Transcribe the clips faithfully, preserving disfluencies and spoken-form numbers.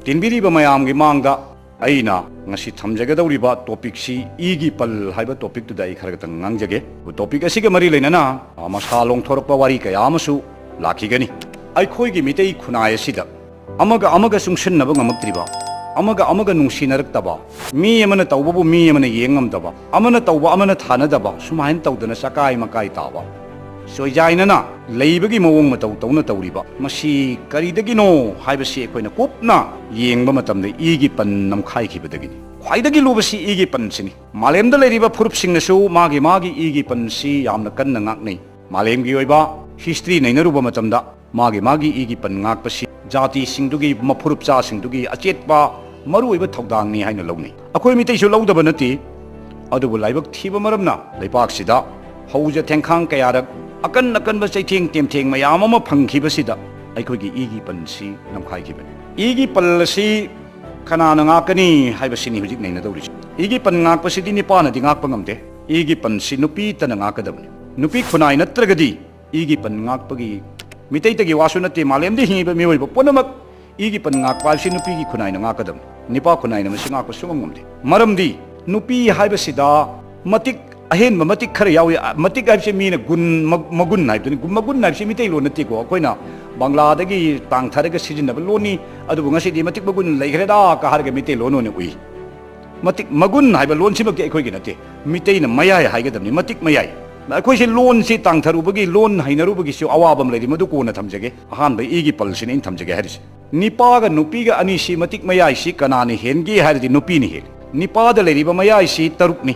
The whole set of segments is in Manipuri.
ꯇꯤꯟꯕꯤꯔꯤꯕ ꯃꯌꯥꯝꯒꯤ ꯃꯥꯡꯗ ꯑꯩꯅ ꯉꯁꯤ ꯊꯝꯖꯒꯗꯧꯔꯤꯕ ꯇꯣꯄꯤꯛꯁꯤ ꯏꯒꯤ ꯄꯜ ꯍꯥꯏꯕ ꯇꯣꯄꯤꯛꯇꯨꯗ ꯑꯩ ꯈꯔ ꯈꯛꯇꯪ ꯉꯥꯡꯖꯒꯦ꯫ ꯇꯣꯄꯤꯛ ꯑꯁꯤꯒ ꯃꯔꯤ ꯂꯩꯅꯅ, ꯑ, ꯃꯁꯥ ꯂꯣꯡꯊꯣꯔꯛꯄ ꯋꯥꯔꯤ ꯀꯌꯥ ꯑꯃꯁꯨ ꯂꯥꯛꯈꯤꯒꯅꯤ꯫ ꯑꯩꯈꯣꯏꯒꯤ ꯃꯤꯇꯩ ꯈꯨꯟꯅꯥꯏ ꯑꯁꯤꯗ ꯑꯃꯒ ꯑꯃꯒ ꯆꯨꯡꯁꯤꯟꯅꯕ ꯉꯝꯃꯛꯇ꯭ꯔꯤꯕ, ꯑꯃꯒ ꯑꯃꯒ ꯅꯨꯡꯁꯤꯅꯔꯛꯇꯕ, ꯃꯤ ꯑꯃꯅ ꯇꯧꯕꯕꯨ ꯃꯤ ꯑꯃꯅ ꯌꯦꯡ ꯉꯝꯗꯕ, ꯑꯃꯅ ꯇꯧꯕ ꯑꯃꯅ ꯊꯥꯅꯗꯕ, ꯁꯨꯃꯥꯏꯅ ꯇꯧꯗꯅ ꯆꯀꯥꯏ ꯃꯀꯥꯏ ꯇꯥꯕ, ꯁꯣꯏꯖꯥꯏꯅꯅ ꯂꯩꯕꯒꯤ ꯃꯑꯣꯡ ꯃꯇꯧ ꯇꯧꯅ ꯇꯧꯔꯤꯕ, ꯃꯁꯤ ꯀꯔꯤꯗꯒꯤꯅꯣ ꯍꯥꯏꯕꯁꯤ ꯑꯩꯈꯣꯏꯅ ꯀꯨꯞꯅ ꯌꯦꯡꯕ ꯃꯇꯝꯗ ꯏꯒꯤ ꯄꯟ ꯅꯝꯈꯥꯏꯈꯤꯕꯗꯒꯤꯅꯤ꯫ ꯈ꯭ꯋꯥꯏꯗꯒꯤ ꯂꯨꯕꯁꯤ ꯏꯒꯤ ꯄꯟꯁꯤꯅꯤ꯫ ꯃꯥꯂꯦꯝꯗ ꯂꯩꯔꯤꯕ ꯐꯨꯔꯨꯞꯁꯤꯡꯅꯁꯨ ꯃꯥꯒꯤ ꯃꯥꯒꯤ ꯏꯒꯤ ꯄꯟꯁꯤ ꯌꯥꯝꯅ ꯀꯟꯅ ꯉꯥꯛꯅꯩ꯫ ꯃꯥꯂꯦꯝꯒꯤ ꯑꯣꯏꯕ ꯍꯤꯁꯇ꯭ꯔꯤ ꯅꯩꯅꯔꯨꯕ ꯃꯇꯝꯗ, ꯃꯥꯒꯤ ꯃꯥꯒꯤ ꯏꯒꯤ ꯄꯟ ꯉꯥꯛꯄꯁꯤ ꯖꯥꯇꯤꯁꯤꯡꯗꯨꯒꯤ, ꯃꯐꯨꯔꯨꯞꯆꯥꯁꯤꯡꯗꯨꯒꯤ ꯑꯆꯦꯠꯄ ꯃꯔꯨꯑꯣꯏꯕ ꯊꯧꯗꯥꯡꯅꯤ ꯍꯥꯏꯅ ꯂꯧꯅꯩ꯫ ꯑꯩꯈꯣꯏ ꯃꯤꯇꯩꯁꯨ ꯂꯧꯗꯕ ꯅꯠꯇꯦ, ꯑꯗꯨꯕꯨ ꯂꯥꯏꯕꯛ ꯊꯤꯕ ꯃꯔꯝꯅ ꯂꯩꯄꯥꯛꯁꯤꯗ ꯍꯧꯖ ꯊꯦꯡꯈꯥꯡ ꯀꯌꯥꯔꯛ, ꯑꯀꯟ ꯑꯀꯟꯕ ꯆꯩꯊꯦꯡ ꯇꯦꯝꯊꯦꯡ ꯃꯌꯥꯝ ꯑꯃ ꯐꯪꯈꯤꯕꯁꯤꯗ ꯑꯩꯈꯣꯏꯒꯤ ꯏꯒꯤ ꯄꯟꯁꯤ ꯅꯝꯈꯥꯏꯈꯤꯕꯅꯤ꯫ ꯏꯒꯤ ꯄꯜ ꯑꯁꯤ ꯀꯅꯥꯅ ꯉꯥꯛꯀꯅꯤ ꯍꯥꯏꯕꯁꯤꯅꯤ ꯍꯧꯖꯤꯛ ꯅꯩꯅꯗꯧꯔꯤꯁꯤ꯫ ꯏꯒꯤ ꯄꯟ ꯉꯥꯛꯄꯁꯤꯗꯤ ꯅꯤꯄꯥꯅꯗꯤ ꯉꯥꯛꯄ ꯉꯝꯗꯦ꯫ ꯏꯒꯤ ꯄꯟꯁꯤ ꯅꯨꯄꯤꯇꯅ ꯉꯥꯛꯀꯗꯕꯅꯤ꯫ ꯅꯨꯄꯤ ꯈꯨꯟꯅꯥꯏ ꯅꯠꯇ꯭ꯔꯒꯗꯤ ꯏꯒꯤ ꯄꯟ ꯉꯥꯛꯄꯒꯤ, ꯃꯤꯇꯩꯇꯒꯤ ꯋꯥꯁꯨ ꯅꯠꯇꯦ, ꯃꯥꯂꯦꯝꯗ ꯍꯤꯡꯉꯤꯕ ꯃꯤꯑꯣꯏꯕ ꯄꯨꯝꯅꯃꯛ ꯏꯒꯤ ꯄꯟ ꯉꯥꯛꯄ ꯍꯥꯏꯕꯁꯤ ꯅꯨꯄꯤꯒꯤ ꯈꯨꯟꯅꯥꯏꯅ ꯉꯥꯛꯀꯗꯕꯅꯤ꯫ ꯅꯤꯄꯥ ꯈꯨꯟꯅꯥꯏꯅ ꯃꯁꯤ ꯉꯥꯛꯄ ꯁꯨꯡꯉꯝ ꯉꯝꯗꯦ꯫ ꯃꯔꯝꯗꯤ ꯅꯨꯄꯤ ꯍꯥꯏꯕꯁꯤꯗ ꯃꯇꯤꯛ, ꯑꯍꯦꯟꯕ ꯃꯇꯤꯛ ꯈꯔ ꯌꯥꯎꯏ꯫ ꯑ, ꯃꯇꯤꯛ ꯍꯥꯏꯕꯁꯤ ꯃꯤꯅ ꯒꯨꯟ, ꯃ-, ꯃꯒꯨꯟ ꯍꯥꯏꯕꯗꯨꯅꯤ꯫ ꯒꯨꯟ, ꯃꯒꯨꯟ ꯍꯥꯏꯕꯁꯤ ꯃꯤꯇꯩꯂꯣꯟ ꯅꯠꯇꯦꯀꯣ, ꯑꯩꯈꯣꯏꯅ ꯕꯪꯒ꯭ꯂꯥꯗꯒꯤ ꯇꯥꯡꯊꯔꯒ ꯁꯤꯖꯤꯟꯅꯕ ꯂꯣꯟꯅꯤ꯫ ꯑꯗꯨꯕꯨ ꯉꯁꯤꯗꯤ ꯃꯇꯤꯛ ꯃꯒꯨꯟ ꯂꯩꯈ꯭ꯔꯦꯗꯥ ꯀ ꯍꯥꯏꯔꯒ ꯃꯤꯇꯩꯂꯣꯟ ꯑꯣꯏꯅ ꯎꯏ꯫ ꯃꯇꯤꯛ ꯃꯒꯨꯟ ꯍꯥꯏꯕ ꯂꯣꯟꯁꯤꯃꯛꯇꯤ ꯑꯩꯈꯣꯏꯒꯤ ꯅꯠꯇꯦ, ꯃꯤꯇꯩꯅ ꯃꯌꯥꯏ ꯍꯥꯏꯒꯗꯕꯅꯤ, ꯃꯇꯤꯛ ꯃꯌꯥꯏ꯫ ꯑꯩꯈꯣꯏꯁꯦ ꯂꯣꯟꯁꯤ ꯇꯥꯡꯊꯔꯨꯕꯒꯤ, ꯂꯣꯟ ꯍꯩꯅꯔꯨꯕꯒꯤꯁꯨ ꯑꯋꯥꯕ ꯑꯃ ꯂꯩꯔꯤ, ꯃꯗꯨ ꯀꯣꯟꯅ ꯊꯝꯖꯒꯦ꯫ ꯑꯍꯥꯟꯕ ꯏꯒꯤ ꯄꯜꯁꯤꯅꯤ ꯑꯩꯅ ꯊꯝꯖꯒꯦ ꯍꯥꯏꯔꯤꯁꯦ꯫ ꯅꯤꯄꯥꯒ ꯅꯨꯄꯤꯒ ꯑꯅꯤꯁꯤ ꯃꯇꯤꯛ ꯃꯌꯥꯏꯁꯤ ꯀꯅꯥꯅ ꯍꯦꯟꯒꯦ ꯍꯥꯏꯔꯗꯤ ꯅꯨꯄꯤꯅ ꯍꯦꯜꯂꯤ꯫ ꯅꯤꯄꯥꯗ ꯂꯩꯔꯤꯕ ꯃꯌꯥꯏꯁꯤ ꯇꯔꯨꯛꯅꯤ,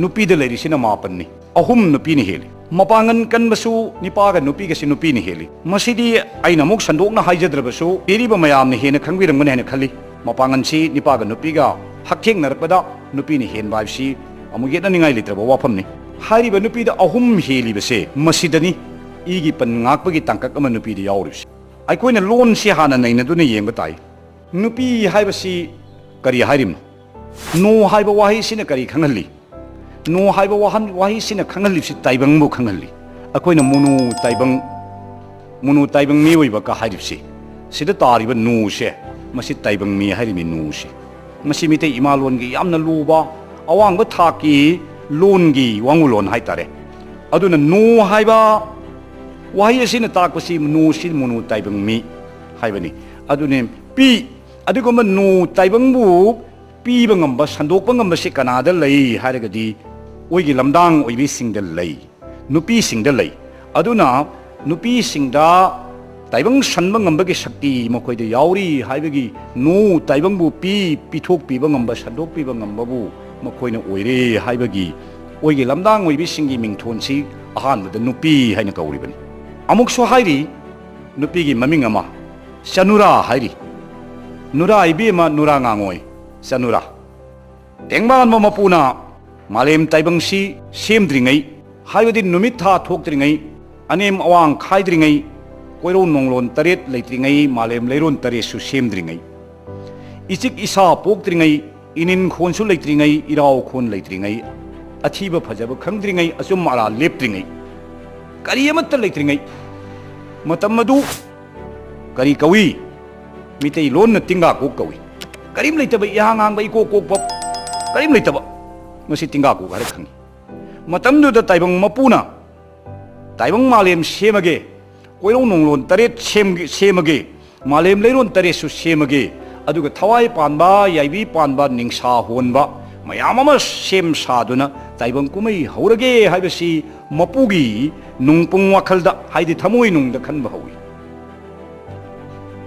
ꯅꯨꯄꯤꯗ ꯂꯩꯔꯤꯁꯤꯅ ꯃꯥꯄꯟꯅꯤ꯫ ꯑꯍꯨꯝ ꯅꯨꯄꯤꯅ ꯍꯦꯜꯂꯤ꯫ ꯃꯄꯥꯡꯒꯜ ꯀꯟꯕꯁꯨ ꯅꯤꯄꯥꯒ ꯅꯨꯄꯤꯒꯁꯤ ꯅꯨꯄꯤꯅ ꯍꯦꯜꯂꯤ꯫ ꯃꯁꯤꯗꯤ ꯑꯩꯅ ꯑꯃꯨꯛ ꯁꯟꯗꯣꯛꯅ ꯍꯥꯏꯖꯗ꯭ꯔꯕꯁꯨ ꯄꯤꯔꯤꯕ ꯃꯌꯥꯝꯅ ꯍꯦꯟꯅ ꯈꯪꯕꯤꯔꯝꯒꯅꯤ ꯍꯥꯏꯅ ꯈꯜꯂꯤ꯫ ꯃꯄꯥꯡꯒꯜꯁꯤ ꯅꯤꯄꯥꯒ ꯅꯨꯄꯤꯒ ꯍꯛꯊꯦꯡꯅꯔꯛꯄꯗ ꯅꯨꯄꯤꯅ ꯍꯦꯟꯕ ꯍꯥꯏꯕꯁꯤ ꯑꯃꯨꯛ ꯌꯦꯠꯅꯅꯤꯡꯉꯥꯏ ꯂꯩꯇ꯭ꯔꯕ ꯋꯥꯐꯝꯅꯤ꯫ ꯍꯥꯏꯔꯤꯕ ꯅꯨꯄꯤꯗ ꯑꯍꯨꯝ ꯍꯦꯜꯂꯤꯕꯁꯦ ꯃꯁꯤꯗꯅꯤ ꯏꯒꯤ ꯄꯟ ꯉꯥꯛꯄꯒꯤ ꯇꯥꯡꯀꯛ ꯑꯃ ꯅꯨꯄꯤꯗ ꯌꯥꯎꯔꯤꯕꯁꯤ꯫ ꯑꯩꯈꯣꯏꯅ ꯂꯣꯟꯁꯤ ꯍꯥꯟꯅ ꯅꯩꯅꯗꯨꯅ ꯌꯦꯡꯕ ꯇꯥꯏ꯫ ꯅꯨꯄꯤ ꯍꯥꯏꯕꯁꯤ ꯀꯔꯤ ꯍꯥꯏꯔꯤꯕꯅꯣ? ꯅꯣ ꯍꯥꯏꯕ ꯋꯥꯍꯩꯁꯤꯅ ꯀꯔꯤ ꯈꯪꯍꯜꯂꯤ? ꯅꯣ ꯍꯥꯏꯕ ꯋꯥꯍꯟ-, ꯋꯥꯍꯩꯁꯤꯅ ꯈꯪꯍꯜꯂꯤꯕꯁꯤ ꯇꯥꯏꯕꯪꯕꯨ ꯈꯪꯍꯜꯂꯤ꯫ ꯑꯩꯈꯣꯏꯅ ꯃꯣꯅꯣ ꯇꯥꯏꯕꯪ, ꯃꯣꯅꯣ ꯇꯥꯏꯕꯪ ꯃꯤꯑꯣꯏꯕ ꯀ ꯍꯥꯏꯔꯤꯕꯁꯤ, ꯁꯤꯗ ꯇꯥꯔꯤꯕ ꯅꯣꯁꯦ ꯃꯁꯤ ꯇꯥꯏꯕꯪ ꯃꯤ ꯍꯥꯏꯔꯤꯕ ꯅꯨꯁꯤ꯫ ꯃꯁꯤ ꯃꯤꯇꯩ ꯏꯃꯥ ꯂꯣꯟꯒꯤ ꯌꯥꯝꯅ ꯂꯨꯕ, ꯑꯋꯥꯡꯕ ꯊꯥꯛꯀꯤ ꯂꯣꯟꯒꯤ ꯋꯥꯉꯨꯂꯣꯟ ꯍꯥꯏꯇꯥꯔꯦ꯫ ꯑꯗꯨꯅ ꯅꯨ ꯍꯥꯏꯕ ꯋꯥꯍꯩ ꯑꯁꯤꯅ ꯇꯥꯛꯄꯁꯤ ꯅꯨꯁꯤ ꯃꯨꯅꯨ ꯇꯥꯏꯕꯪ ꯃꯤ ꯍꯥꯏꯕꯅꯤ꯫ ꯑꯗꯨꯅꯤ ꯄꯤ, ꯑꯗꯨꯒꯨꯝꯕ ꯅꯨ ꯇꯥꯏꯕꯪꯕꯨ ꯄꯤꯕ ꯉꯝꯕ, ꯁꯟꯗꯣꯛꯄ ꯉꯝꯕꯁꯤ ꯀꯅꯥꯗ ꯂꯩ ꯍꯥꯏꯔꯒꯗꯤ, ꯑꯩꯈꯣꯏꯒꯤ ꯂꯝꯗꯥꯡ ꯑꯣꯏꯕꯤꯁꯤꯡꯗ ꯂꯩ, ꯅꯨꯄꯤꯁꯤꯡꯗ ꯂꯩ꯫ ꯑꯗꯨꯅ ꯅꯨꯄꯤꯁꯤꯡꯗ ꯇꯥꯏꯕꯪ ꯁꯟꯕ ꯉꯝꯕꯒꯤ ꯁꯛꯇꯤ ꯃꯈꯣꯏꯗ ꯌꯥꯎꯔꯤ ꯍꯥꯏꯕꯒꯤ, ꯅꯨ ꯇꯥꯏꯕꯪꯕꯨ ꯄꯤ, ꯄꯤꯊꯣꯛꯄꯤꯕ ꯉꯝꯕ, ꯁꯟꯗꯣꯛꯄꯤꯕ ꯉꯝꯕꯕꯨ ꯃꯈꯣꯏꯅ ꯑꯣꯏꯔꯦ ꯍꯥꯏꯕꯒꯤ, ꯑꯩꯈꯣꯏꯒꯤ ꯂꯝꯗꯥꯡ ꯑꯣꯏꯕꯤꯁꯤꯡꯒꯤ ꯃꯤꯡꯊꯣꯟꯁꯤ ꯑꯍꯥꯟꯕꯗ ꯅꯨꯄꯤ ꯍꯥꯏꯅ ꯀꯧꯔꯤꯕꯅꯤ꯫ ꯑꯃꯨꯛꯁꯨ ꯍꯥꯏꯔꯤ, ꯅꯨꯄꯤꯒꯤ ꯃꯃꯤꯡ ꯑꯃ ꯆꯅꯨꯔꯥ ꯍꯥꯏꯔꯤ꯫ ꯅꯨꯔꯥ ꯏꯕꯦꯝꯃ, ꯅꯨꯔꯥ ꯉꯥꯡꯉꯣꯏ, ꯆꯅꯨꯔꯥ꯫ ꯇꯦꯡꯕꯥꯟꯕ ꯃꯄꯨꯅ ꯃꯥꯂꯦꯝ ꯇꯥꯏꯕꯪꯁꯤ ꯁꯦꯝꯗ꯭ꯔꯤꯉꯩ, ꯍꯥꯏꯕꯗꯤ ꯅꯨꯃꯤꯠ ꯊꯥ ꯊꯣꯛꯇ꯭ꯔꯤꯉꯩ, ꯑꯅꯦꯝ ꯑꯋꯥꯡ ꯈꯥꯏꯗ꯭ꯔꯤꯉꯩ, ꯀꯣꯏꯔꯧ ꯅꯣꯡꯂꯣꯟ ꯇꯔꯦꯠ ꯂꯩꯇ꯭ꯔꯤꯉꯩ, ꯃꯥꯂꯦꯝ ꯂꯩꯔꯣꯟ ꯇꯔꯦꯠꯁꯨ ꯁꯦꯝꯗ꯭ꯔꯤꯉꯩ, ꯏꯆꯤꯛ ꯏꯁꯥ ꯄꯣꯛꯇ꯭ꯔꯤꯉꯩ, ꯏꯅꯤꯟ ꯈꯣꯟꯁꯨ ꯂꯩꯇ꯭ꯔꯤꯉꯩ, ꯏꯔꯥꯎ ꯈꯣꯟ ꯂꯩꯇ꯭ꯔꯤꯉꯩ, ꯑꯊꯤꯕ ꯐꯖꯕ ꯈꯪꯗ꯭ꯔꯤꯉꯩ, ꯑꯆꯨꯝ ꯑꯔꯥ ꯂꯦꯞꯇ꯭ꯔꯤꯉꯩ, ꯀꯔꯤ ꯑꯃꯠꯇ ꯂꯩꯇ꯭ꯔꯤꯉꯩ ꯃꯇꯝ ꯑꯗꯨ ꯀꯔꯤ ꯀꯧꯏ? ꯃꯤꯇꯩ ꯂꯣꯟꯅ ꯇꯤꯡꯒꯥꯀꯣꯛ ꯀꯧꯏ꯫ ꯀꯔꯤꯝ ꯂꯩꯇꯕ, ꯏꯍꯥꯡ ꯍꯥꯡꯕ, ꯏꯀꯣꯛ ꯀꯣꯛꯄ, ꯀꯔꯤꯝ ꯂꯩꯇꯕ, ꯃꯁꯤ ꯇꯤꯡꯒꯥꯀꯣꯛ ꯍꯥꯏꯔ ꯈꯪꯏ꯫ ꯃꯇꯝꯗꯨꯗ ꯇꯥꯏꯕꯪ ꯃꯄꯨꯅ ꯇꯥꯏꯕꯪ ꯃꯥꯂꯦꯝ ꯁꯦꯝꯃꯒꯦ, ꯀꯣꯏꯔꯧ ꯅꯣꯡꯂꯣꯟ ꯇꯔꯦꯠ ꯁꯦꯝꯒꯦ, ꯁꯦꯝꯃꯒꯦ, ꯃꯥꯂꯦꯝ ꯂꯩꯔꯣꯟ ꯇꯔꯦꯠꯁꯨ ꯁꯦꯝꯃꯒꯦ, ꯑꯗꯨꯒ ꯊꯋꯥꯏ ꯄꯥꯟꯕ, ꯌꯥꯏꯕꯤ ꯄꯥꯟꯕ, ꯅꯤꯡꯁꯥ ꯍꯣꯟꯕ ꯃꯌꯥꯝ ꯑꯃ ꯁꯦꯝ ꯁꯥꯗꯨꯅ ꯇꯥꯏꯕꯪ ꯀꯨꯝꯍꯩ ꯍꯧꯔꯒꯦ ꯍꯥꯏꯕꯁꯤ ꯃꯄꯨꯒꯤ ꯅꯨꯡꯄꯨꯡ ꯋꯥꯈꯜꯗ, ꯍꯥꯏꯗꯤ ꯊꯃꯣꯏꯅꯨꯡꯗ ꯈꯟꯕ ꯍꯧꯏ꯫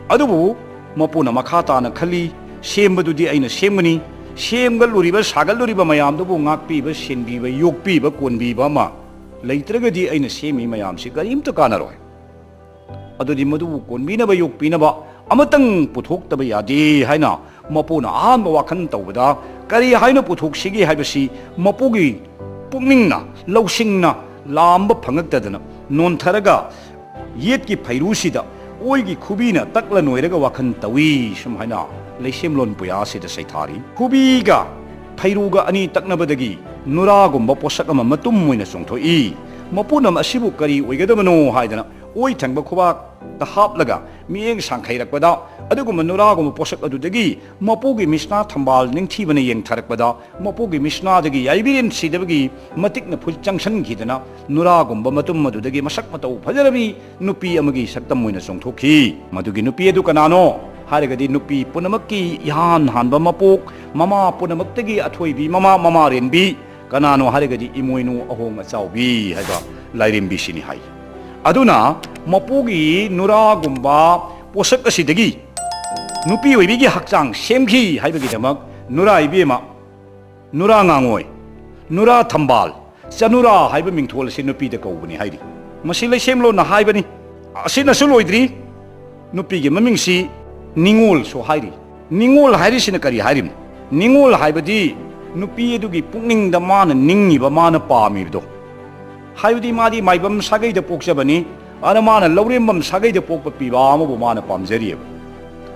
ꯑꯗꯨꯕꯨ ꯃꯄꯨꯅ ꯃꯈꯥ ꯇꯥꯅ ꯈꯜꯂꯤ, ꯁꯦꯝꯕꯗꯨꯗꯤ ꯑꯩꯅ ꯁꯦꯝꯒꯅꯤ, ꯁꯦꯝꯒꯠꯂꯨꯔꯤꯕ, ꯁꯥꯒꯠꯂꯨꯔꯤꯕ ꯃꯌꯥꯝꯗꯨꯕꯨ ꯉꯥꯛꯄꯤꯕ, ꯁꯦꯟꯕꯤꯕ, ꯌꯣꯛꯄꯤꯕ, ꯀꯣꯟꯕꯤꯕ ꯑꯃ ꯂꯩꯇ꯭ꯔꯒꯗꯤ ꯑꯩꯅ ꯁꯦꯝꯃꯤ ꯃꯌꯥꯝꯁꯤ ꯀꯔꯤꯝꯇ ꯀꯥꯟꯅꯔꯣꯏ꯫ ꯑꯗꯨꯗꯤ ꯃꯗꯨꯕꯨ ꯀꯣꯟꯕꯤꯅꯕ, ꯌꯣꯛꯄꯤꯅꯕ ꯑꯃꯇꯪ ꯄꯨꯊꯣꯛꯇꯕ ꯌꯥꯗꯦ ꯍꯥꯏꯅ ꯃꯄꯨꯅ ꯑꯍꯥꯟꯕ ꯋꯥꯈꯜ ꯇꯧꯕꯗ, ꯀꯔꯤ ꯍꯥꯏꯅ ꯄꯨꯊꯣꯛꯁꯤꯒꯦ ꯍꯥꯏꯕꯁꯤ ꯃꯄꯨꯒꯤ ꯄꯨꯛꯅꯤꯡꯅ, ꯂꯧꯁꯤꯡꯅ ꯂꯥꯝꯕ ꯐꯪꯉꯛꯇꯗꯅ ꯅꯣꯟꯊꯔꯒ ꯌꯦꯠꯀꯤ ꯐꯩꯔꯨꯁꯤꯗ ꯑꯣꯏꯒꯤ ꯈꯨꯕꯤꯅ ꯇꯛꯂ ꯅꯣꯏꯔꯒ ꯋꯥꯈꯜ ꯇꯧꯏ꯫ ꯁꯨꯝ ꯍꯥꯏꯅ ꯂꯩꯁꯦꯝꯂꯣꯟ ꯄꯨꯌꯥꯁꯤꯗ ꯁꯩꯊꯥꯔꯤ꯫ ꯈꯨꯕꯤꯒ ꯐꯩꯔꯨꯒ ꯑꯅꯤ ꯇꯛꯅꯕꯗꯒꯤ ꯅꯨꯔꯥꯒꯨꯝꯕ ꯄꯣꯠꯁꯛ ꯑꯃ ꯃꯇꯨꯝ ꯑꯣꯏꯅ ꯆꯣꯡꯊꯣꯛꯏ꯫ ꯃꯄꯣꯠ ꯑꯃ ꯑꯁꯤꯕꯨ ꯀꯔꯤ ꯑꯣꯏꯒꯗꯕꯅꯣ ꯍꯥꯏꯗꯅ ꯑꯣꯏ ꯊꯪꯕ ꯈꯨꯕꯥꯛꯇ ꯍꯥꯞꯂꯒ ꯃꯤꯠꯌꯦꯡ ꯁꯥꯡꯈꯩꯔꯛꯄꯗ, ꯑꯗꯨꯒꯨꯝꯕ ꯅꯨꯔꯥꯒꯨꯝꯕ ꯄꯣꯠꯁꯛ ꯑꯗꯨꯗꯒꯤ ꯃꯄꯨꯒꯤ ꯃꯤꯁꯅꯥ ꯊꯝꯕꯥꯜ ꯅꯤꯡꯊꯤꯕꯅ ꯌꯦꯡꯊꯔꯛꯄꯗ, ꯃꯄꯨꯒꯤ ꯃꯤꯁꯅꯥꯗꯒꯤ ꯌꯥꯏꯕꯤꯔꯦꯟ ꯁꯤꯗꯕꯒꯤ ꯃꯇꯤꯛꯅ ꯐꯨꯜ ꯆꯪꯁꯤꯟꯈꯤꯗꯅ, ꯅꯨꯔꯥꯒꯨꯝꯕ ꯃꯇꯨꯝ ꯑꯗꯨꯗꯒꯤ ꯃꯁꯛ ꯃꯇꯧ ꯐꯖꯔꯕꯤ ꯅꯨꯄꯤ ꯑꯃꯒꯤ ꯁꯛꯇꯝ ꯑꯣꯏꯅ ꯆꯣꯡꯊꯣꯛꯈꯤ꯫ ꯃꯗꯨꯒꯤ ꯅꯨꯄꯤ ꯑꯗꯨ ꯀꯅꯥꯅꯣ ꯍꯥꯏꯔꯒꯗꯤ, ꯅꯨꯄꯤ ꯄꯨꯝꯅꯃꯛꯀꯤ ꯏꯍꯥꯟ ꯍꯥꯟꯕ ꯃꯄꯣꯛ, ꯃꯃꯥ ꯄꯨꯝꯅꯃꯛꯇꯒꯤ ꯑꯊꯣꯏꯕꯤ, ꯃꯃꯥ ꯃꯃꯥꯔꯦꯟꯕꯤ, ꯀꯅꯥꯅꯣ ꯍꯥꯏꯔꯒꯗꯤ ꯏꯃꯣꯏꯅꯨ ꯑꯍꯣꯡ ꯑꯆꯥꯎꯕꯤ ꯍꯥꯏꯕ ꯂꯥꯏꯔꯦꯝꯕꯤꯁꯤꯅꯤ ꯍꯥꯏ꯫ ꯑꯗꯨꯅ ꯃꯄꯨꯒꯤ ꯅꯨꯔꯥꯒꯨꯝꯕ ꯄꯣꯠꯁꯛ ꯑꯁꯤꯗꯒꯤ ꯅꯨꯄꯤ ꯑꯣꯏꯕꯤꯒꯤ ꯍꯛꯆꯥꯡ ꯁꯦꯝꯈꯤ ꯍꯥꯏꯕꯒꯤꯗꯃꯛ ꯅꯨꯔꯥ ꯏꯕꯦꯝꯃ, ꯅꯨꯔꯥ ꯉꯥꯉꯣꯏ, ꯅꯨꯔꯥ ꯊꯝꯕꯥꯜ, ꯆꯅꯨꯔꯥ ꯍꯥꯏꯕ ꯃꯤꯡꯊꯣꯜ ꯑꯁꯤ ꯅꯨꯄꯤꯗ ꯀꯧꯕꯅꯤ ꯍꯥꯏꯔꯤ꯫ ꯃꯁꯤ ꯂꯩꯁꯦꯝꯂꯣꯟꯅ ꯍꯥꯏꯕꯅꯤ꯫ ꯑꯁꯤꯅꯁꯨ ꯂꯣꯏꯗ꯭ꯔꯤ, ꯅꯨꯄꯤꯒꯤ ꯃꯃꯤꯡꯁꯤ ꯅꯤꯉꯣꯜꯁꯨ ꯍꯥꯏꯔꯤ꯫ ꯅꯤꯉꯣꯜ ꯍꯥꯏꯔꯤꯁꯤꯅ ꯀꯔꯤ ꯍꯥꯏꯔꯤꯕꯅꯣ? ꯅꯤꯉꯣꯜ ꯍꯥꯏꯕꯗꯤ ꯅꯨꯄꯤ ꯑꯗꯨꯒꯤ ꯄꯨꯛꯅꯤꯡꯗ ꯃꯥꯅ ꯅꯤꯡꯉꯤꯕ, ꯃꯥꯅ ꯄꯥꯝꯃꯤꯕꯗꯣ꯫ ꯍꯥꯏꯕꯗꯤ ꯃꯥꯗꯤ ꯃꯥꯏꯕꯝ ꯁꯥꯒꯩꯗ ꯄꯣꯛꯆꯕꯅꯤ, ꯑꯗꯨꯅ ꯃꯥꯅ ꯂꯧꯔꯦꯝꯕꯝ ꯁꯥꯒꯩꯗ ꯄꯣꯛꯄ ꯄꯤꯕꯥ ꯑꯃꯕꯨ ꯃꯥꯅ ꯄꯥꯝꯖꯔꯤꯑꯕ꯫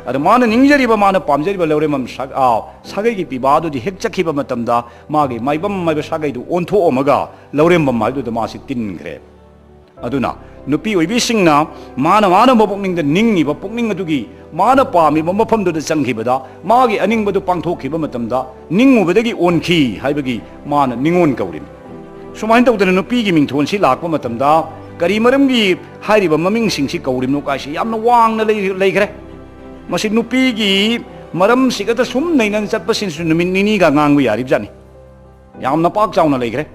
ꯑꯗ ꯃꯥꯅ ꯅꯤꯡꯖꯔꯤꯕ, ꯃꯥꯅ ꯄꯥꯝꯖꯔꯤꯕ ꯂꯧꯔꯦꯝꯕꯝ ꯁꯥ-, ꯑꯥ, ꯁꯥꯒꯩꯒꯤ ꯄꯤꯕꯥ ꯑꯗꯨꯗꯤ ꯍꯦꯛ ꯆꯠꯈꯤꯕ ꯃꯇꯝꯗ ꯃꯥꯒꯤ ꯃꯥꯏꯕꯝ ꯍꯥꯏꯕ ꯁꯥꯒꯩꯗꯨ ꯑꯣꯟꯊꯣꯛꯑꯝꯃꯒ ꯂꯧꯔꯦꯝꯕꯝ ꯍꯥꯏꯕꯗꯨꯗ ꯃꯥꯁꯤ ꯇꯤꯟꯈ꯭ꯔꯦ꯫ ꯑꯗꯨꯅ ꯅꯨꯄꯤ ꯑꯣꯏꯕꯤꯁꯤꯡꯅ ꯃꯥꯅ ꯃꯥꯅ ꯃꯄꯨꯛꯅꯤꯡꯗ ꯅꯤꯡꯉꯤꯕ ꯄꯨꯛꯅꯤꯡ ꯑꯗꯨꯒꯤ ꯃꯥꯅ ꯄꯥꯝꯃꯤꯕ ꯃꯐꯝꯗꯨꯗ ꯆꯪꯈꯤꯕꯗ, ꯃꯥꯒꯤ ꯑꯅꯤꯡꯕꯗꯨ ꯄꯥꯡꯊꯣꯛꯈꯤꯕ ꯃꯇꯝꯗ, ꯅꯤꯡꯉꯨꯕꯗꯒꯤ ꯑꯣꯟꯈꯤ ꯍꯥꯏꯕꯒꯤ ꯃꯥꯅ ꯅꯤꯉꯣꯜ ꯀꯧꯔꯤꯅꯤ꯫ ꯁꯨꯃꯥꯏꯅ ꯇꯧꯗꯅ ꯅꯨꯄꯤꯒꯤ ꯃꯤꯡꯊꯣꯟꯁꯤ ꯂꯥꯛꯄ ꯃꯇꯝꯗ ꯀꯔꯤ ꯃꯔꯝꯒꯤ ꯍꯥꯏꯔꯤꯕ ꯃꯃꯤꯡꯁꯤꯡꯁꯤ ꯀꯧꯔꯤꯕꯅꯣ ꯀꯥꯏꯁꯤ ꯌꯥꯝꯅ ꯋꯥꯡꯅ ꯂꯩ-, ꯂꯩꯈ꯭ꯔꯦ꯫ ꯃꯁꯤ ꯅꯨꯄꯤꯒꯤ ꯃꯔꯝꯁꯤꯒꯗ ꯁꯨꯝ ꯅꯩꯅꯅ ꯆꯠꯄꯁꯤꯅꯁꯨ ꯅꯨꯃꯤꯠ ꯅꯤꯅꯤꯒ ꯉꯥꯡꯕ ꯌꯥꯔꯤꯕꯖꯥꯠꯅꯤ꯫ ꯌꯥꯝꯅ ꯄꯥꯛ ꯆꯥꯎꯅ ꯂꯩꯈ꯭ꯔꯦ꯫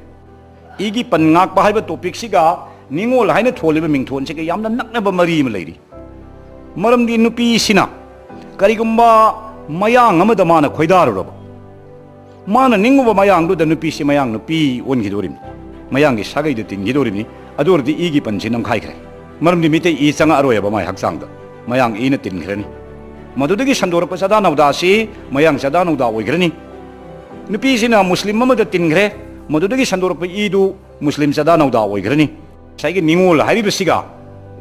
ꯏꯒꯤ ꯄꯟ ꯉꯥꯛꯄ ꯍꯥꯏꯕ ꯇꯣꯄꯤꯛꯁꯤꯒ ꯅꯤꯉꯣꯜ ꯍꯥꯏꯅ ꯊꯣꯜꯂꯤꯕ ꯃꯤꯡꯊꯣꯟꯁꯤꯒ ꯌꯥꯝꯅ ꯅꯛꯅꯕ ꯃꯔꯤ ꯑꯃ ꯂꯩꯔꯤ꯫ ꯃꯔꯝꯗꯤ ꯅꯨꯄꯤꯁꯤꯅ ꯀꯔꯤꯒꯨꯝꯕ ꯃꯌꯥꯡ ꯑꯃꯗ ꯃꯥꯅ ꯈꯣꯏꯗꯥꯔꯨꯔꯕ, ꯃꯥꯅ ꯅꯤꯡꯉꯨꯕ ꯃꯌꯥꯡꯗꯨꯗ ꯅꯨꯄꯤꯁꯤ ꯃꯌꯥꯡ ꯅꯨꯄꯤ ꯑꯣꯟꯈꯤꯗꯣꯔꯤꯕꯅꯤ, ꯃꯌꯥꯡꯒꯤ ꯁꯥꯒꯩꯗ ꯇꯤꯟꯈꯤꯗꯣꯔꯤꯕꯅꯤ꯫ ꯑꯗꯨ ꯑꯣꯏꯔꯗꯤ ꯏꯒꯤ ꯄꯟꯁꯤ ꯅꯝꯈꯥꯏꯈ꯭ꯔꯦ꯫ ꯃꯔꯝꯗꯤ ꯃꯤꯇꯩ ꯏ ꯆꯪꯉꯛꯑꯔꯣꯏꯕ ꯃꯥꯏ ꯍꯛꯆꯥꯡꯗ, ꯃꯌꯥꯡ ꯏꯅ ꯇꯤꯟꯈ꯭ꯔꯅꯤ꯫ ꯃꯗꯨꯗꯒꯤ ꯁꯟꯗꯣꯔꯛꯄ ꯆꯥꯗꯥ ꯅꯧꯗꯥꯁꯤ ꯃꯌꯥꯡ ꯆꯥꯗꯥ ꯅꯧꯗꯥ ꯑꯣꯏꯈ꯭ꯔꯅꯤ꯫ ꯅꯨꯄꯤꯁꯤꯅ ꯃꯨꯁꯂꯤꯝ ꯑꯃꯗ ꯇꯤꯟꯈ꯭ꯔꯦ, ꯃꯗꯨꯗꯒꯤ ꯁꯟꯗꯣꯔꯛꯄ ꯏꯗꯨ ꯃꯨꯁꯂꯤꯝ ꯆꯥꯗꯥ ꯅꯧꯗꯥ ꯑꯣꯏꯈ꯭ꯔꯅꯤ꯫ ꯉꯁꯥꯏꯒꯤ ꯅꯤꯉꯣꯜ ꯍꯥꯏꯔꯤꯕꯁꯤꯒ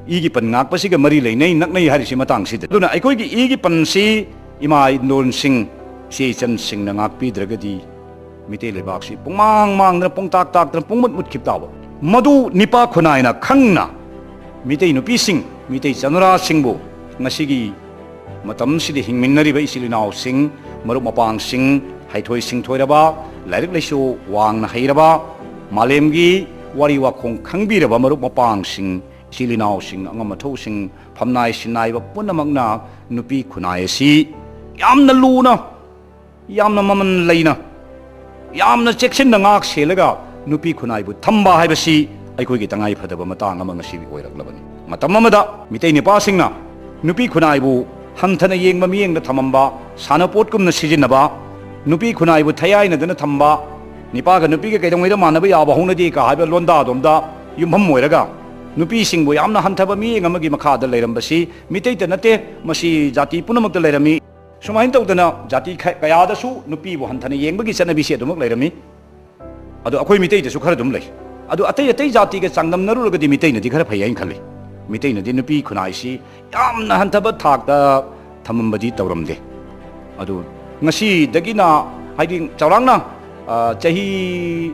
ꯏꯒꯤ ꯄꯟ ꯉꯥꯛꯄꯁꯤꯒ ꯃꯔꯤ ꯂꯩꯅꯩ, ꯅꯛꯅꯩ ꯍꯥꯏꯔꯤꯁꯤ ꯃꯇꯥꯡꯁꯤꯗ꯫ ꯑꯗꯨꯅ ꯑꯩꯈꯣꯏꯒꯤ ꯏꯒꯤ ꯄꯟꯁꯤ ꯏꯃꯥ ꯏꯟꯗꯣꯟꯁꯤꯡ, ꯏꯆꯦ ꯏꯆꯟꯁꯤꯡꯅ ꯉꯥꯛꯄꯤꯗ꯭ꯔꯒꯗꯤ ꯃꯤꯇꯩ ꯂꯩꯕꯥꯛꯁꯤ ꯄꯨꯡꯃꯥꯡ ꯃꯥꯡꯗꯅ, ꯄꯨꯡꯇꯥꯛ ꯇꯥꯛꯇꯅ, ꯄꯨꯡꯃꯨꯠ ꯃꯨꯠꯈꯤꯕ ꯇꯥꯕ꯫ ꯃꯗꯨ ꯅꯤꯄꯥ ꯈꯨꯟꯅꯥꯏꯅ ꯈꯪꯅ ꯃꯤꯇꯩ ꯅꯨꯄꯤꯁꯤꯡ, ꯃꯤꯇꯩ ꯆꯅꯨꯔꯥꯁꯤꯡꯕꯨ ꯉꯁꯤꯒꯤ ꯃꯇꯝꯁꯤꯗ ꯍꯤꯡꯃꯤꯟꯅꯔꯤꯕ ꯏꯆꯤꯜ ꯏꯅꯥꯎꯁꯤꯡ, ꯃꯔꯨꯞ ꯃꯄꯥꯡꯁꯤꯡ, ꯍꯩꯊꯣꯏ ꯁꯤꯡꯊꯣꯏꯔꯕ, ꯂꯥꯏꯔꯤꯛ ꯂꯥꯏꯁꯨ ꯋꯥꯡꯅ ꯍꯩꯔꯕ, ꯃꯥꯂꯦꯝꯒꯤ ꯋꯥꯔꯤ ꯋꯥꯈꯣꯡ ꯈꯪꯕꯤꯔꯕ ꯃꯔꯨꯞ ꯃꯄꯥꯡꯁꯤꯡ, ꯏꯆꯤꯜ ꯏꯅꯥꯎꯁꯤꯡ, ꯑꯉꯝ ꯑꯊꯧꯁꯤꯡ, ꯐꯝꯅꯥꯏ ꯁꯤꯟꯅꯥꯏꯕ ꯄꯨꯝꯅꯃꯛꯅ ꯅꯨꯄꯤ ꯈꯨꯟꯅꯥꯏ ꯑꯁꯤ ꯌꯥꯝꯅ ꯂꯨꯅ, ꯌꯥꯝꯅ ꯃꯃꯜ ꯂꯩꯅ, ꯌꯥꯝꯅ ꯆꯦꯛꯁꯤꯟꯅ ꯉꯥꯛ ꯁꯦꯜꯂꯒ ꯅꯨꯄꯤ ꯈꯨꯟꯅꯥꯏꯕꯨ ꯊꯝꯕ ꯍꯥꯏꯕꯁꯤ ꯑꯩꯈꯣꯏꯒꯤ ꯇꯉꯥꯏ ꯐꯗꯕ ꯃꯇꯥꯡ ꯑꯃ ꯉꯁꯤꯗꯤ ꯑꯣꯏꯔꯛꯂꯕꯅꯤ꯫ ꯃꯇꯝ ꯑꯃꯗ ꯃꯤꯇꯩ ꯅꯨꯄꯥꯁꯤꯡꯅ ꯅꯨꯄꯤ ꯈꯨꯟꯅꯥꯏꯕꯨ ꯍꯟꯊꯅ ꯌꯦꯡꯕ ꯃꯤꯠꯌꯦꯡꯗ ꯊꯝꯃꯝꯕ, ꯁꯥꯟꯅꯄꯣꯠꯀꯨꯝꯅ ꯁꯤꯖꯤꯟꯅꯕ, ꯅꯨꯄꯤ ꯈꯨꯟꯅꯥꯏꯕꯨ ꯊꯌꯥꯏꯅꯗꯅ ꯊꯝꯕ, ꯅꯤꯄꯥꯒ ꯅꯨꯄꯤꯒ ꯀꯩꯗꯧꯉꯩꯗ ꯃꯥꯟꯅꯕ ꯌꯥꯕ ꯍꯧꯅꯗꯦ ꯀ ꯍꯥꯏꯕ ꯂꯣꯟꯗꯥꯗꯣꯝꯗ ꯌꯨꯝꯐꯝ ꯑꯣꯏꯔꯒ ꯅꯨꯄꯤꯁꯤꯡꯕꯨ ꯌꯥꯝꯅ ꯍꯟꯊꯕ ꯃꯤꯠꯌꯦꯡ ꯑꯃꯒꯤ ꯃꯈꯥꯗ ꯂꯩꯔꯝꯕꯁꯤ ꯃꯤꯇꯩꯇ ꯅꯠꯇꯦ, ꯃꯁꯤ ꯖꯥꯇꯤ ꯄꯨꯝꯅꯃꯛꯇ ꯂꯩꯔꯝꯃꯤ꯫ ꯁꯨꯃꯥꯏꯅ ꯇꯧꯗꯅ ꯖꯥꯇꯤ ꯈ-, ꯀꯌꯥꯗꯁꯨ ꯅꯨꯄꯤꯕꯨ ꯍꯟꯊꯅ ꯌꯦꯡꯕꯒꯤ ꯆꯠꯅꯕꯤꯁꯤ ꯑꯗꯨꯃꯛ ꯂꯩꯔꯝꯃꯤ꯫ ꯑꯗꯣ ꯑꯩꯈꯣꯏ ꯃꯤꯇꯩꯗꯁꯨ ꯈꯔ ꯑꯗꯨꯝ ꯂꯩ꯫ ꯑꯗꯣ ꯑꯇꯩ ꯑꯇꯩ ꯖꯥꯇꯤꯒ ꯆꯥꯡꯗꯝꯅꯔꯨꯔꯒꯗꯤ ꯃꯤꯇꯩꯅꯗꯤ ꯈꯔ ꯐꯩ ꯍꯥꯏꯅ ꯈꯜꯂꯤ꯫ ꯃꯤꯇꯩꯅꯗꯤ ꯅꯨꯄꯤ ꯈꯨꯟꯅꯥꯏꯁꯤ ꯌꯥꯝꯅ ꯍꯟꯊꯕ ꯊꯥꯛꯇ ꯊꯝꯃꯝꯕꯗꯤ ꯇꯧꯔꯝꯗꯦ꯫ ꯑꯗꯨ ꯉꯁꯤꯗꯒꯤꯅ, ꯍꯥꯏꯗꯤ ꯆꯥꯎꯔꯥꯛꯅ, ꯑ, ꯆꯍꯤ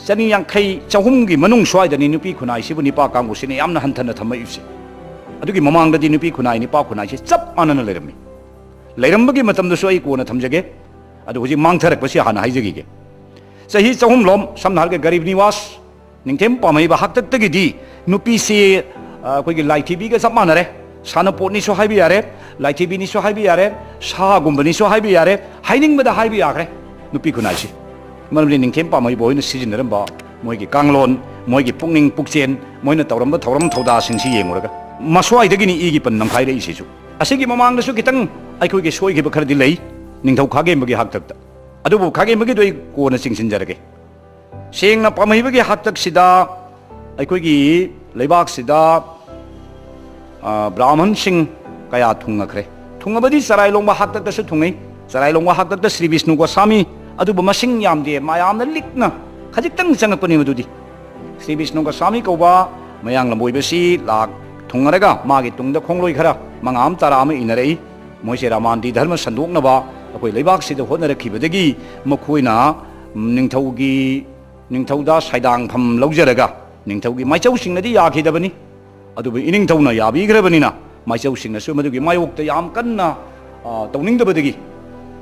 ꯆꯅꯤ ꯌꯥꯡꯈꯩ, ꯆꯍꯨꯝꯒꯤ ꯃꯅꯨꯡ ꯁ꯭ꯋꯥꯏꯗꯅꯤ ꯅꯨꯄꯤ ꯈꯨꯟꯅꯥꯏꯁꯤꯕꯨ ꯅꯤꯄꯥ ꯀꯥꯡꯕꯨꯁꯤꯅ ꯌꯥꯝꯅ ꯍꯟꯊꯅ ꯊꯝꯃꯛꯏꯕꯁꯦ꯫ ꯑꯗꯨꯒꯤ ꯃꯃꯥꯡꯗꯗꯤ ꯅꯨꯄꯤ ꯈꯨꯟꯅꯥꯏ, ꯅꯤꯄꯥ ꯈꯨꯟꯅꯥꯏꯁꯤ ꯆꯞ ꯃꯥꯟꯅꯅ ꯂꯩꯔꯝꯃꯤ꯫ ꯂꯩꯔꯝꯕꯒꯤ ꯃꯇꯝꯗꯁꯨ ꯑꯩ ꯀꯣꯟꯅ ꯊꯝꯖꯒꯦ꯫ ꯑꯗꯨ ꯍꯧꯖꯤꯛ ꯃꯥꯡꯊꯔꯛꯄꯁꯤ ꯍꯥꯟꯅ ꯍꯥꯏꯖꯈꯤꯒꯦ꯫ ꯆꯍꯤ ꯆꯍꯨꯝꯂꯣꯝ, ꯁꯝꯅ ꯍꯥꯏꯔꯒ ꯒꯔꯤꯕ ꯅꯤꯋꯥꯁ, ꯅꯤꯡꯊꯦꯝ ꯄꯥꯝꯍꯩꯕ ꯍꯥꯛꯇꯛꯇꯒꯤꯗꯤ ꯅꯨꯄꯤꯁꯤ, ꯑ, ꯑꯩꯈꯣꯏꯒꯤ ꯂꯥꯏꯊꯤꯕꯤꯒ ꯆꯞ ꯃꯥꯟꯅꯔꯦ꯫ ꯁꯥꯟꯅꯄꯣꯠꯅꯤꯁꯨ ꯍꯥꯏꯕ ꯌꯥꯔꯦ, ꯂꯥꯏꯊꯤꯕꯤꯅꯤꯁꯨ ꯍꯥꯏꯕ ꯌꯥꯔꯦ, ꯁꯥꯒꯨꯝꯕꯅꯤꯁꯨ ꯍꯥꯏꯕ ꯌꯥꯔꯦ, ꯍꯥꯏꯅꯤꯡꯕꯗ ꯍꯥꯏꯕ ꯌꯥꯈ꯭ꯔꯦ ꯅꯨꯄꯤ ꯈꯨꯟꯅꯥꯏꯁꯤ꯫ ꯃꯔꯝꯗꯤ ꯅꯤꯡꯊꯦꯝ ꯄꯥꯝꯍꯩꯕ ꯍꯣꯏꯅ ꯁꯤꯖꯤꯟꯅꯔꯝꯕ ꯃꯣꯏꯒꯤ ꯀꯥꯡꯂꯣꯟ, ꯃꯣꯏꯒꯤ ꯄꯨꯛꯅꯤꯡ ꯄꯨꯛꯆꯦꯜ, ꯃꯣꯏꯅ ꯇꯧꯔꯝꯕ ꯊꯧꯔꯝ ꯊꯧꯗꯥꯁꯤꯡꯁꯤ ꯌꯦꯡꯉꯨꯔꯒ ꯃꯁ꯭ꯋꯥꯏꯗꯒꯤꯅꯤ ꯏꯒꯤ ꯄꯟ ꯅꯝꯈꯥꯏꯔꯛꯏꯁꯤꯁꯨ꯫ ꯑꯁꯤꯒꯤ ꯃꯃꯥꯡꯗꯁꯨ ꯈꯤꯇꯪ ꯑꯩꯈꯣꯏꯒꯤ ꯁꯣꯏꯈꯤꯕ ꯈꯔꯗꯤ ꯂꯩ, ꯅꯤꯡꯊꯧ ꯈꯥꯒꯦꯝꯕꯒꯤ ꯍꯥꯛꯇꯛꯇ꯫ ꯑꯗꯨꯕꯨ ꯈꯥꯒꯦꯝꯕꯒꯤꯗꯣ ꯑꯩ ꯀꯣꯟꯅ ꯆꯤꯡꯁꯤꯟꯖꯔꯒꯦ꯫ ꯁꯦꯡꯅ ꯄꯥꯝꯍꯩꯕꯒꯤ ꯍꯥꯛꯇꯛꯁꯤꯗ ꯑꯩꯈꯣꯏꯒꯤ ꯂꯩꯕꯥꯛꯁꯤꯗ, ꯑ, ꯕ꯭ꯔꯥꯍꯃꯟꯁꯤꯡ ꯀꯌꯥ ꯊꯨꯡꯉꯈ꯭ꯔꯦ꯫ ꯊꯨꯡꯉꯕꯗꯤ ꯆꯔꯥꯏꯂꯣꯡꯕ ꯍꯥꯛꯇꯛꯇꯁꯨ ꯊꯨꯡꯉꯤ꯫ ꯆꯔꯥꯏꯂꯣꯡꯕ ꯍꯥꯛꯇꯛꯇ ꯁ꯭ꯔꯤ ꯕꯤꯁꯅꯨ ꯒꯣꯁꯥꯃꯤ, ꯑꯗꯨꯕꯨ ꯃꯁꯤꯡ ꯌꯥꯝꯗꯦ, ꯃꯌꯥꯝꯅ ꯂꯤꯛꯅ ꯈꯖꯤꯛꯇꯪ ꯆꯪꯉꯛꯄꯅꯤ ꯃꯗꯨꯗꯤ꯫ ꯁ꯭ꯔꯤ ꯕꯤꯁꯅꯨ ꯒꯣꯁꯥꯃꯤ ꯀꯧꯕ ꯃꯌꯥꯡ ꯂꯝꯕꯣꯏꯕꯁꯤ ꯂꯥꯛ ꯊꯨꯡꯉꯔꯒ ꯃꯥꯒꯤ ꯇꯨꯡꯗ ꯈꯣꯡꯂꯣꯏ ꯈꯔ ꯃꯉꯥ ꯑꯃ ꯇꯔꯥ ꯑꯃ ꯏꯟꯅꯔꯛꯏ꯫ ꯃꯣꯏꯁꯦ ꯔꯥꯃꯥꯟꯗꯤ ꯙꯔꯃ ꯁꯟꯗꯣꯛꯅꯕ ꯑꯩꯈꯣꯏ ꯂꯩꯕꯥꯛꯁꯤꯗ ꯍꯣꯠꯅꯔꯛꯈꯤꯕꯗꯒꯤ ꯃꯈꯣꯏꯅ ꯅꯤꯡꯊꯧꯒꯤ, ꯅꯤꯡꯊꯧꯗ ꯁꯥꯏꯗꯥꯡꯐꯝ ꯂꯧꯖꯔꯒ ꯅꯤꯡꯊꯧꯒꯤ ꯃꯥꯏꯆꯧꯁꯤꯡꯅꯗꯤ ꯌꯥꯈꯤꯗꯕꯅꯤ꯫ ꯑꯗꯨꯕꯨ ꯏꯅꯤꯡꯊꯧꯅ ꯌꯥꯕꯤꯈ꯭ꯔꯕꯅꯤꯅ, ꯃꯥꯏꯆꯧꯁꯤꯡꯅꯁꯨ ꯃꯗꯨꯒꯤ ꯃꯥꯌꯣꯛꯇ ꯌꯥꯝ ꯀꯟꯅ, ꯑ, ꯇꯧꯅꯤꯡꯗꯕꯗꯒꯤ,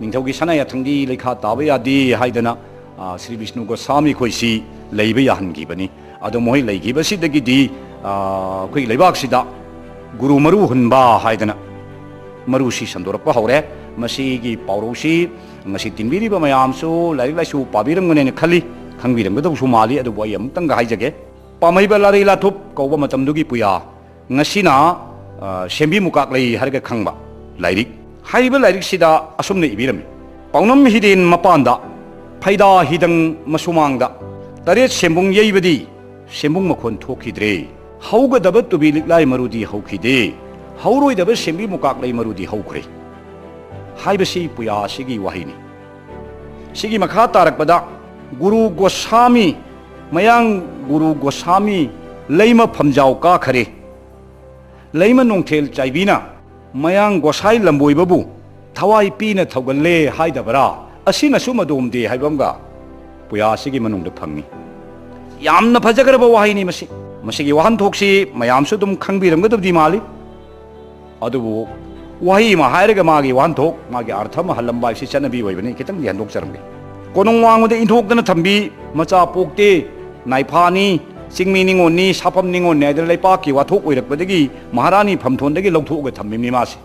ꯅꯤꯡꯊꯧꯒꯤ ꯁꯅꯥ ꯌꯥꯊꯪꯗꯤ ꯂꯩꯈꯥ ꯇꯥꯕ ꯌꯥꯗꯦ ꯍꯥꯏꯗꯅ, ꯑ, ꯁ꯭ꯔꯤ ꯕꯤꯁꯅꯨ ꯒꯣꯁꯥꯃꯤ ꯈꯣꯏꯁꯤ ꯂꯩꯕ ꯌꯥꯍꯟꯈꯤꯕꯅꯤ꯫ ꯑꯗꯣ ꯃꯈꯣꯏ ꯂꯩꯈꯤꯕꯁꯤꯗꯒꯤꯗꯤ, ꯑ, ꯑꯩꯈꯣꯏꯒꯤ ꯂꯩꯕꯥꯛꯁꯤꯗ ꯒꯨꯔꯨ ꯃꯔꯨ ꯍꯨꯟꯕ ꯍꯥꯏꯗꯅ ꯃꯔꯨꯁꯤ ꯁꯟꯗꯣꯔꯛꯄ ꯍꯧꯔꯦ꯫ ꯃꯁꯤꯒꯤ ꯄꯥꯎꯔꯧꯁꯤ ꯉꯁꯤ ꯇꯤꯟꯕꯤꯔꯤꯕ ꯃꯌꯥꯝꯁꯨ ꯂꯥꯏꯔꯤꯛ ꯂꯥꯏꯁꯨ ꯄꯥꯕꯤꯔꯝꯒꯅꯦꯅ ꯈꯜꯂꯤ, ꯈꯪꯕꯤꯔꯝꯒꯗꯧꯁꯨ ꯃꯥꯜꯂꯤ꯫ ꯑꯗꯨꯕꯨ ꯑꯩ ꯑꯃꯨꯛꯇꯪꯒ ꯍꯥꯏꯖꯒꯦ, ꯄꯥꯝꯍꯩꯕ ꯂꯥꯔꯩ ꯂꯥꯊꯨꯞ ꯀꯧꯕ ꯃꯇꯝꯗꯨꯒꯤ ꯄꯨꯌꯥ, ꯉꯁꯤꯅ, ꯑ, ꯁꯦꯝꯕꯤ ꯃꯨꯀꯥꯛꯂꯩ ꯍꯥꯏꯔꯒ ꯈꯪꯕ ꯂꯥꯏꯔꯤꯛ꯫ ꯍꯥꯏꯔꯤꯕ ꯂꯥꯏꯔꯤꯛꯁꯤꯗ ꯑꯁꯨꯝꯅ ꯏꯕꯤꯔꯝꯃꯤ: "ꯄꯥꯎꯅꯝ ꯍꯤꯗꯦꯟ ꯃꯄꯥꯟꯗ, ꯐꯩꯗꯥ ꯍꯤꯗꯪ ꯃꯁꯨꯃꯥꯡꯗ, ꯇꯔꯦꯠ ꯁꯦꯝꯕꯨꯡ ꯌꯩꯕꯗꯤ ꯁꯦꯝꯕꯨꯡ ꯃꯈꯣꯟ ꯊꯣꯛꯈꯤꯗ꯭ꯔꯦ꯫ ꯍꯧꯒꯗꯕ ꯇꯨꯕꯤ ꯂꯤꯛꯂꯥꯏ ꯃꯔꯨꯗꯤ ꯍꯧꯈꯤꯗꯦ꯫ ꯍꯧꯔꯣꯏꯗꯕ ꯁꯦꯝꯕꯤ ꯃꯨꯀꯥꯛꯂꯩ ꯃꯔꯨꯗꯤ ꯍꯧꯈ꯭ꯔꯦ" ꯍꯥꯏꯕꯁꯤ ꯄꯨꯌꯥ ꯑꯁꯤꯒꯤ ꯋꯥꯍꯩꯅꯤ꯫ ꯁꯤꯒꯤ ꯃꯈꯥ ꯇꯥꯔꯛꯄꯗ ꯒꯨꯔꯨ ꯒꯣꯁꯥꯃꯤ, ꯃꯌꯥꯡ ꯒꯨꯔꯨ ꯒꯣꯁꯥꯃꯤ ꯂꯩꯃ ꯐꯝꯖꯥꯎ ꯀꯥꯈꯔꯦ꯫ ꯂꯩꯃ ꯅꯣꯡꯊꯦꯜ ꯆꯥꯏꯕꯤꯅ ꯃꯌꯥꯡ ꯒꯣꯁꯥꯏ ꯂꯝꯕꯣꯏꯕꯕꯨ ꯊꯋꯥꯏ ꯄꯤꯅ ꯊꯧꯒꯜꯂꯦ ꯍꯥꯏꯗꯕꯔꯥ? ꯑꯁꯤꯅꯁꯨ ꯃꯗꯣꯝꯗꯦ ꯍꯥꯏꯕ ꯑꯃꯒ ꯄꯨꯌꯥ ꯑꯁꯤꯒꯤ ꯃꯅꯨꯡꯗ ꯐꯪꯏ꯫ ꯌꯥꯝꯅ ꯐꯖꯈ꯭ꯔꯕ ꯋꯥꯍꯩꯅꯤ ꯃꯁꯤ꯫ ꯃꯁꯤꯒꯤ ꯋꯥꯍꯟꯊꯣꯛꯁꯤ ꯃꯌꯥꯝꯁꯨ ꯑꯗꯨꯝ ꯈꯪꯕꯤꯔꯝꯒꯗꯕꯗꯤ ꯃꯥꯜꯂꯤ꯫ ꯑꯗꯨꯕꯨ ꯋꯥꯍꯩ ꯑꯃ ꯍꯥꯏꯔꯒ ꯃꯥꯒꯤ ꯋꯥꯍꯟꯊꯣꯛ, ꯃꯥꯒꯤ ꯑꯔꯊ ꯑꯃ ꯍꯜꯂꯝꯕ ꯍꯥꯏꯕꯁꯤ ꯆꯠꯅꯕꯤ ꯑꯣꯏꯕꯅꯤ꯫ ꯈꯤꯇꯪꯗꯤ ꯍꯟꯗꯣꯛꯆꯔꯝꯒꯦ꯫ ꯀꯣꯅꯨꯡ ꯋꯥꯡꯃꯗ ꯏꯟꯊꯣꯛꯇꯅ ꯊꯝꯕꯤ, ꯃꯆꯥ ꯄꯣꯛꯇꯦ, ꯅꯥꯏꯐꯥꯅꯤ, ꯆꯤꯡꯃꯤ ꯅꯤꯉꯣꯜꯅꯤ, ꯁꯥꯐꯝ ꯅꯤꯉꯣꯜꯅꯤ ꯍꯥꯏꯗꯅ ꯂꯩꯄꯥꯛꯀꯤ ꯋꯥꯊꯣꯛ ꯑꯣꯏꯔꯛꯄꯗꯒꯤ ꯃꯍꯥꯔꯥꯅꯤ ꯐꯝꯊꯣꯟꯗꯒꯤ ꯂꯧꯊꯣꯛꯑꯒ ꯊꯝꯃꯤꯕꯅꯤ ꯃꯥꯁꯦ꯫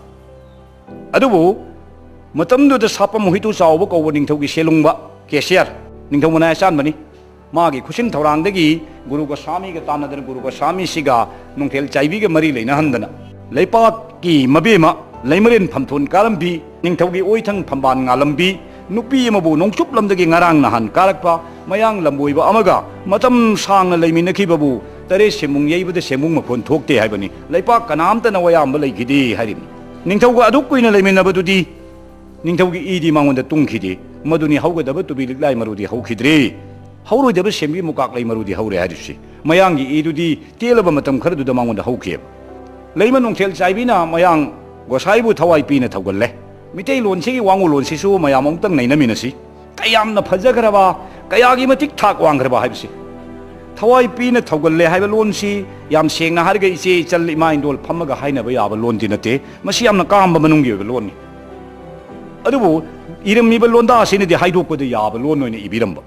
ꯑꯗꯨꯕꯨ ꯃꯇꯝꯗꯨꯗ ꯁꯥꯄꯝ ꯍꯨꯏꯇꯨ ꯆꯥꯎꯕ ꯀꯧꯕ ꯅꯤꯡꯊꯧꯒꯤ ꯁꯦꯜꯂꯨꯡꯕ ꯀꯦꯁꯤꯌꯥꯔ, ꯅꯤꯡꯊꯧ ꯃꯅꯥꯏ ꯑꯆꯥꯟꯕꯅꯤ꯫ ꯃꯥꯒꯤ ꯈꯨꯠꯁꯤꯟ ꯊꯧꯔꯥꯡꯗꯒꯤ ꯒꯨꯔꯨ ꯒꯣꯁꯥꯃꯤꯒ ꯇꯥꯟꯅꯗꯅ, ꯒꯨꯔꯨ ꯒꯣꯁꯥꯃꯤꯁꯤꯒ ꯅꯨꯡꯊꯦꯜ ꯆꯥꯏꯕꯤꯒ ꯃꯔꯤ ꯂꯩꯅꯍꯟꯗꯅ, ꯂꯩꯄꯥꯛꯀꯤ ꯃꯕꯦꯝꯃ ꯂꯩꯃꯔꯦꯟ ꯐꯝꯊꯣꯟ ꯀꯥꯔꯝꯕꯤ, ꯅꯤꯡꯊꯧꯒꯤ ꯑꯣꯏꯊꯪ ꯐꯝꯕꯥꯜ ꯉꯥꯂꯝꯕꯤ, ꯅꯨꯄꯤ ꯑꯃꯕꯨ ꯅꯣꯡꯆꯨꯞ ꯂꯝꯗꯒꯤ ꯉꯔꯥꯡ ꯅꯍꯥꯟ ꯀꯥꯔꯛꯄ ꯃꯌꯥꯡ ꯂꯝꯕꯣꯏꯕ ꯑꯃꯒ ꯃꯇꯝ ꯁꯥꯡꯅ ꯂꯩꯃꯤꯟꯅꯈꯤꯕꯕꯨ ꯇꯔꯦꯠ ꯁꯦꯝꯕꯨꯡ ꯌꯩꯕꯗ ꯁꯦꯝꯕꯨꯡ ꯃꯈꯣꯟ ꯊꯣꯛꯇꯦ ꯍꯥꯏꯕꯅꯤ꯫ ꯂꯩꯄꯥꯛ ꯀꯅꯥꯝꯇꯅ ꯋꯥꯌꯥꯝꯕ ꯂꯩꯈꯤꯗꯦ ꯍꯥꯏꯔꯤꯕꯅꯤ꯫ ꯅꯤꯡꯊꯧꯒ ꯑꯗꯨꯛ ꯀꯨꯏꯅ ꯂꯩꯃꯤꯟꯅꯕꯗꯨꯗꯤ ꯅꯤꯡꯊꯧꯒꯤ ꯏꯗꯤ ꯃꯉꯣꯟꯗ ꯇꯨꯡꯈꯤꯗꯦ꯫ ꯃꯗꯨꯅꯤ ꯍꯧꯒꯗꯕ ꯇꯨꯕꯤ ꯂꯤꯛꯂꯥꯏ ꯃꯔꯨꯗꯤ ꯍꯧꯈꯤꯗ꯭ꯔꯦ꯫ ꯍꯧꯔꯣꯏꯗꯕ ꯁꯦꯝꯕꯤ ꯃꯨꯀꯥꯛꯂꯩ ꯃꯔꯨꯗꯤ ꯍꯧꯔꯦ ꯍꯥꯏꯔꯤꯁꯤ꯫ ꯃꯌꯥꯡꯒꯤ ꯏꯗꯨꯗꯤ ꯇꯦꯜꯂꯕ ꯃꯇꯝ ꯈꯔꯗꯨꯗ ꯃꯉꯣꯟꯗ ꯍꯧꯈꯤꯑꯕ꯫ ꯂꯩꯃ ꯅꯣꯡꯊꯦꯜ ꯆꯥꯏꯕꯤꯅ ꯃꯌꯥꯡ ꯒꯣꯁꯥꯏꯕꯨ ꯊꯋꯥꯏ ꯄꯤꯅ ꯊꯧꯒꯜꯂꯦ꯫ ꯃꯤꯇꯩꯂꯣꯟꯁꯤꯒꯤ ꯋꯥꯉꯨꯂꯣꯟꯁꯤꯁꯨ ꯃꯌꯥꯝ ꯑꯃꯨꯛꯇꯪ ꯅꯩꯅꯃꯤꯟꯅꯁꯤ꯫ ꯀꯌꯥꯝꯅ ꯐꯖꯈ꯭ꯔꯕ, ꯀꯌꯥꯒꯤ ꯃꯇꯤꯛ ꯊꯥꯛ ꯋꯥꯡꯈ꯭ꯔꯕ ꯍꯥꯏꯕꯁꯤ꯫ ꯊꯋꯥꯏ ꯄꯤꯅ ꯊꯧꯒꯜꯂꯦ ꯍꯥꯏꯕ ꯂꯣꯟꯁꯤ ꯌꯥꯝ ꯁꯦꯡꯅ ꯍꯥꯏꯔꯒ ꯏꯆꯦ ꯏꯆꯜ ꯏꯃꯥ ꯏꯟꯗꯣꯜ ꯐꯝꯃꯒ ꯍꯥꯏꯅꯕ ꯌꯥꯕ ꯂꯣꯟꯗꯤ ꯅꯠꯇꯦ꯫ ꯃꯁꯤ ꯌꯥꯝꯅ ꯀꯥꯝꯕ ꯃꯅꯨꯡꯒꯤ ꯑꯣꯏꯕ ꯂꯣꯟꯅꯤ꯫ ꯑꯗꯨꯕꯨ ꯏꯔꯝꯃꯤꯕ ꯂꯣꯟꯗꯥ ꯑꯁꯤꯅꯗꯤ ꯍꯥꯏꯗꯣꯛꯄꯗ ꯌꯥꯕ ꯂꯣꯟ ꯑꯣꯏꯅ ꯏꯕꯤꯔꯝꯕ꯫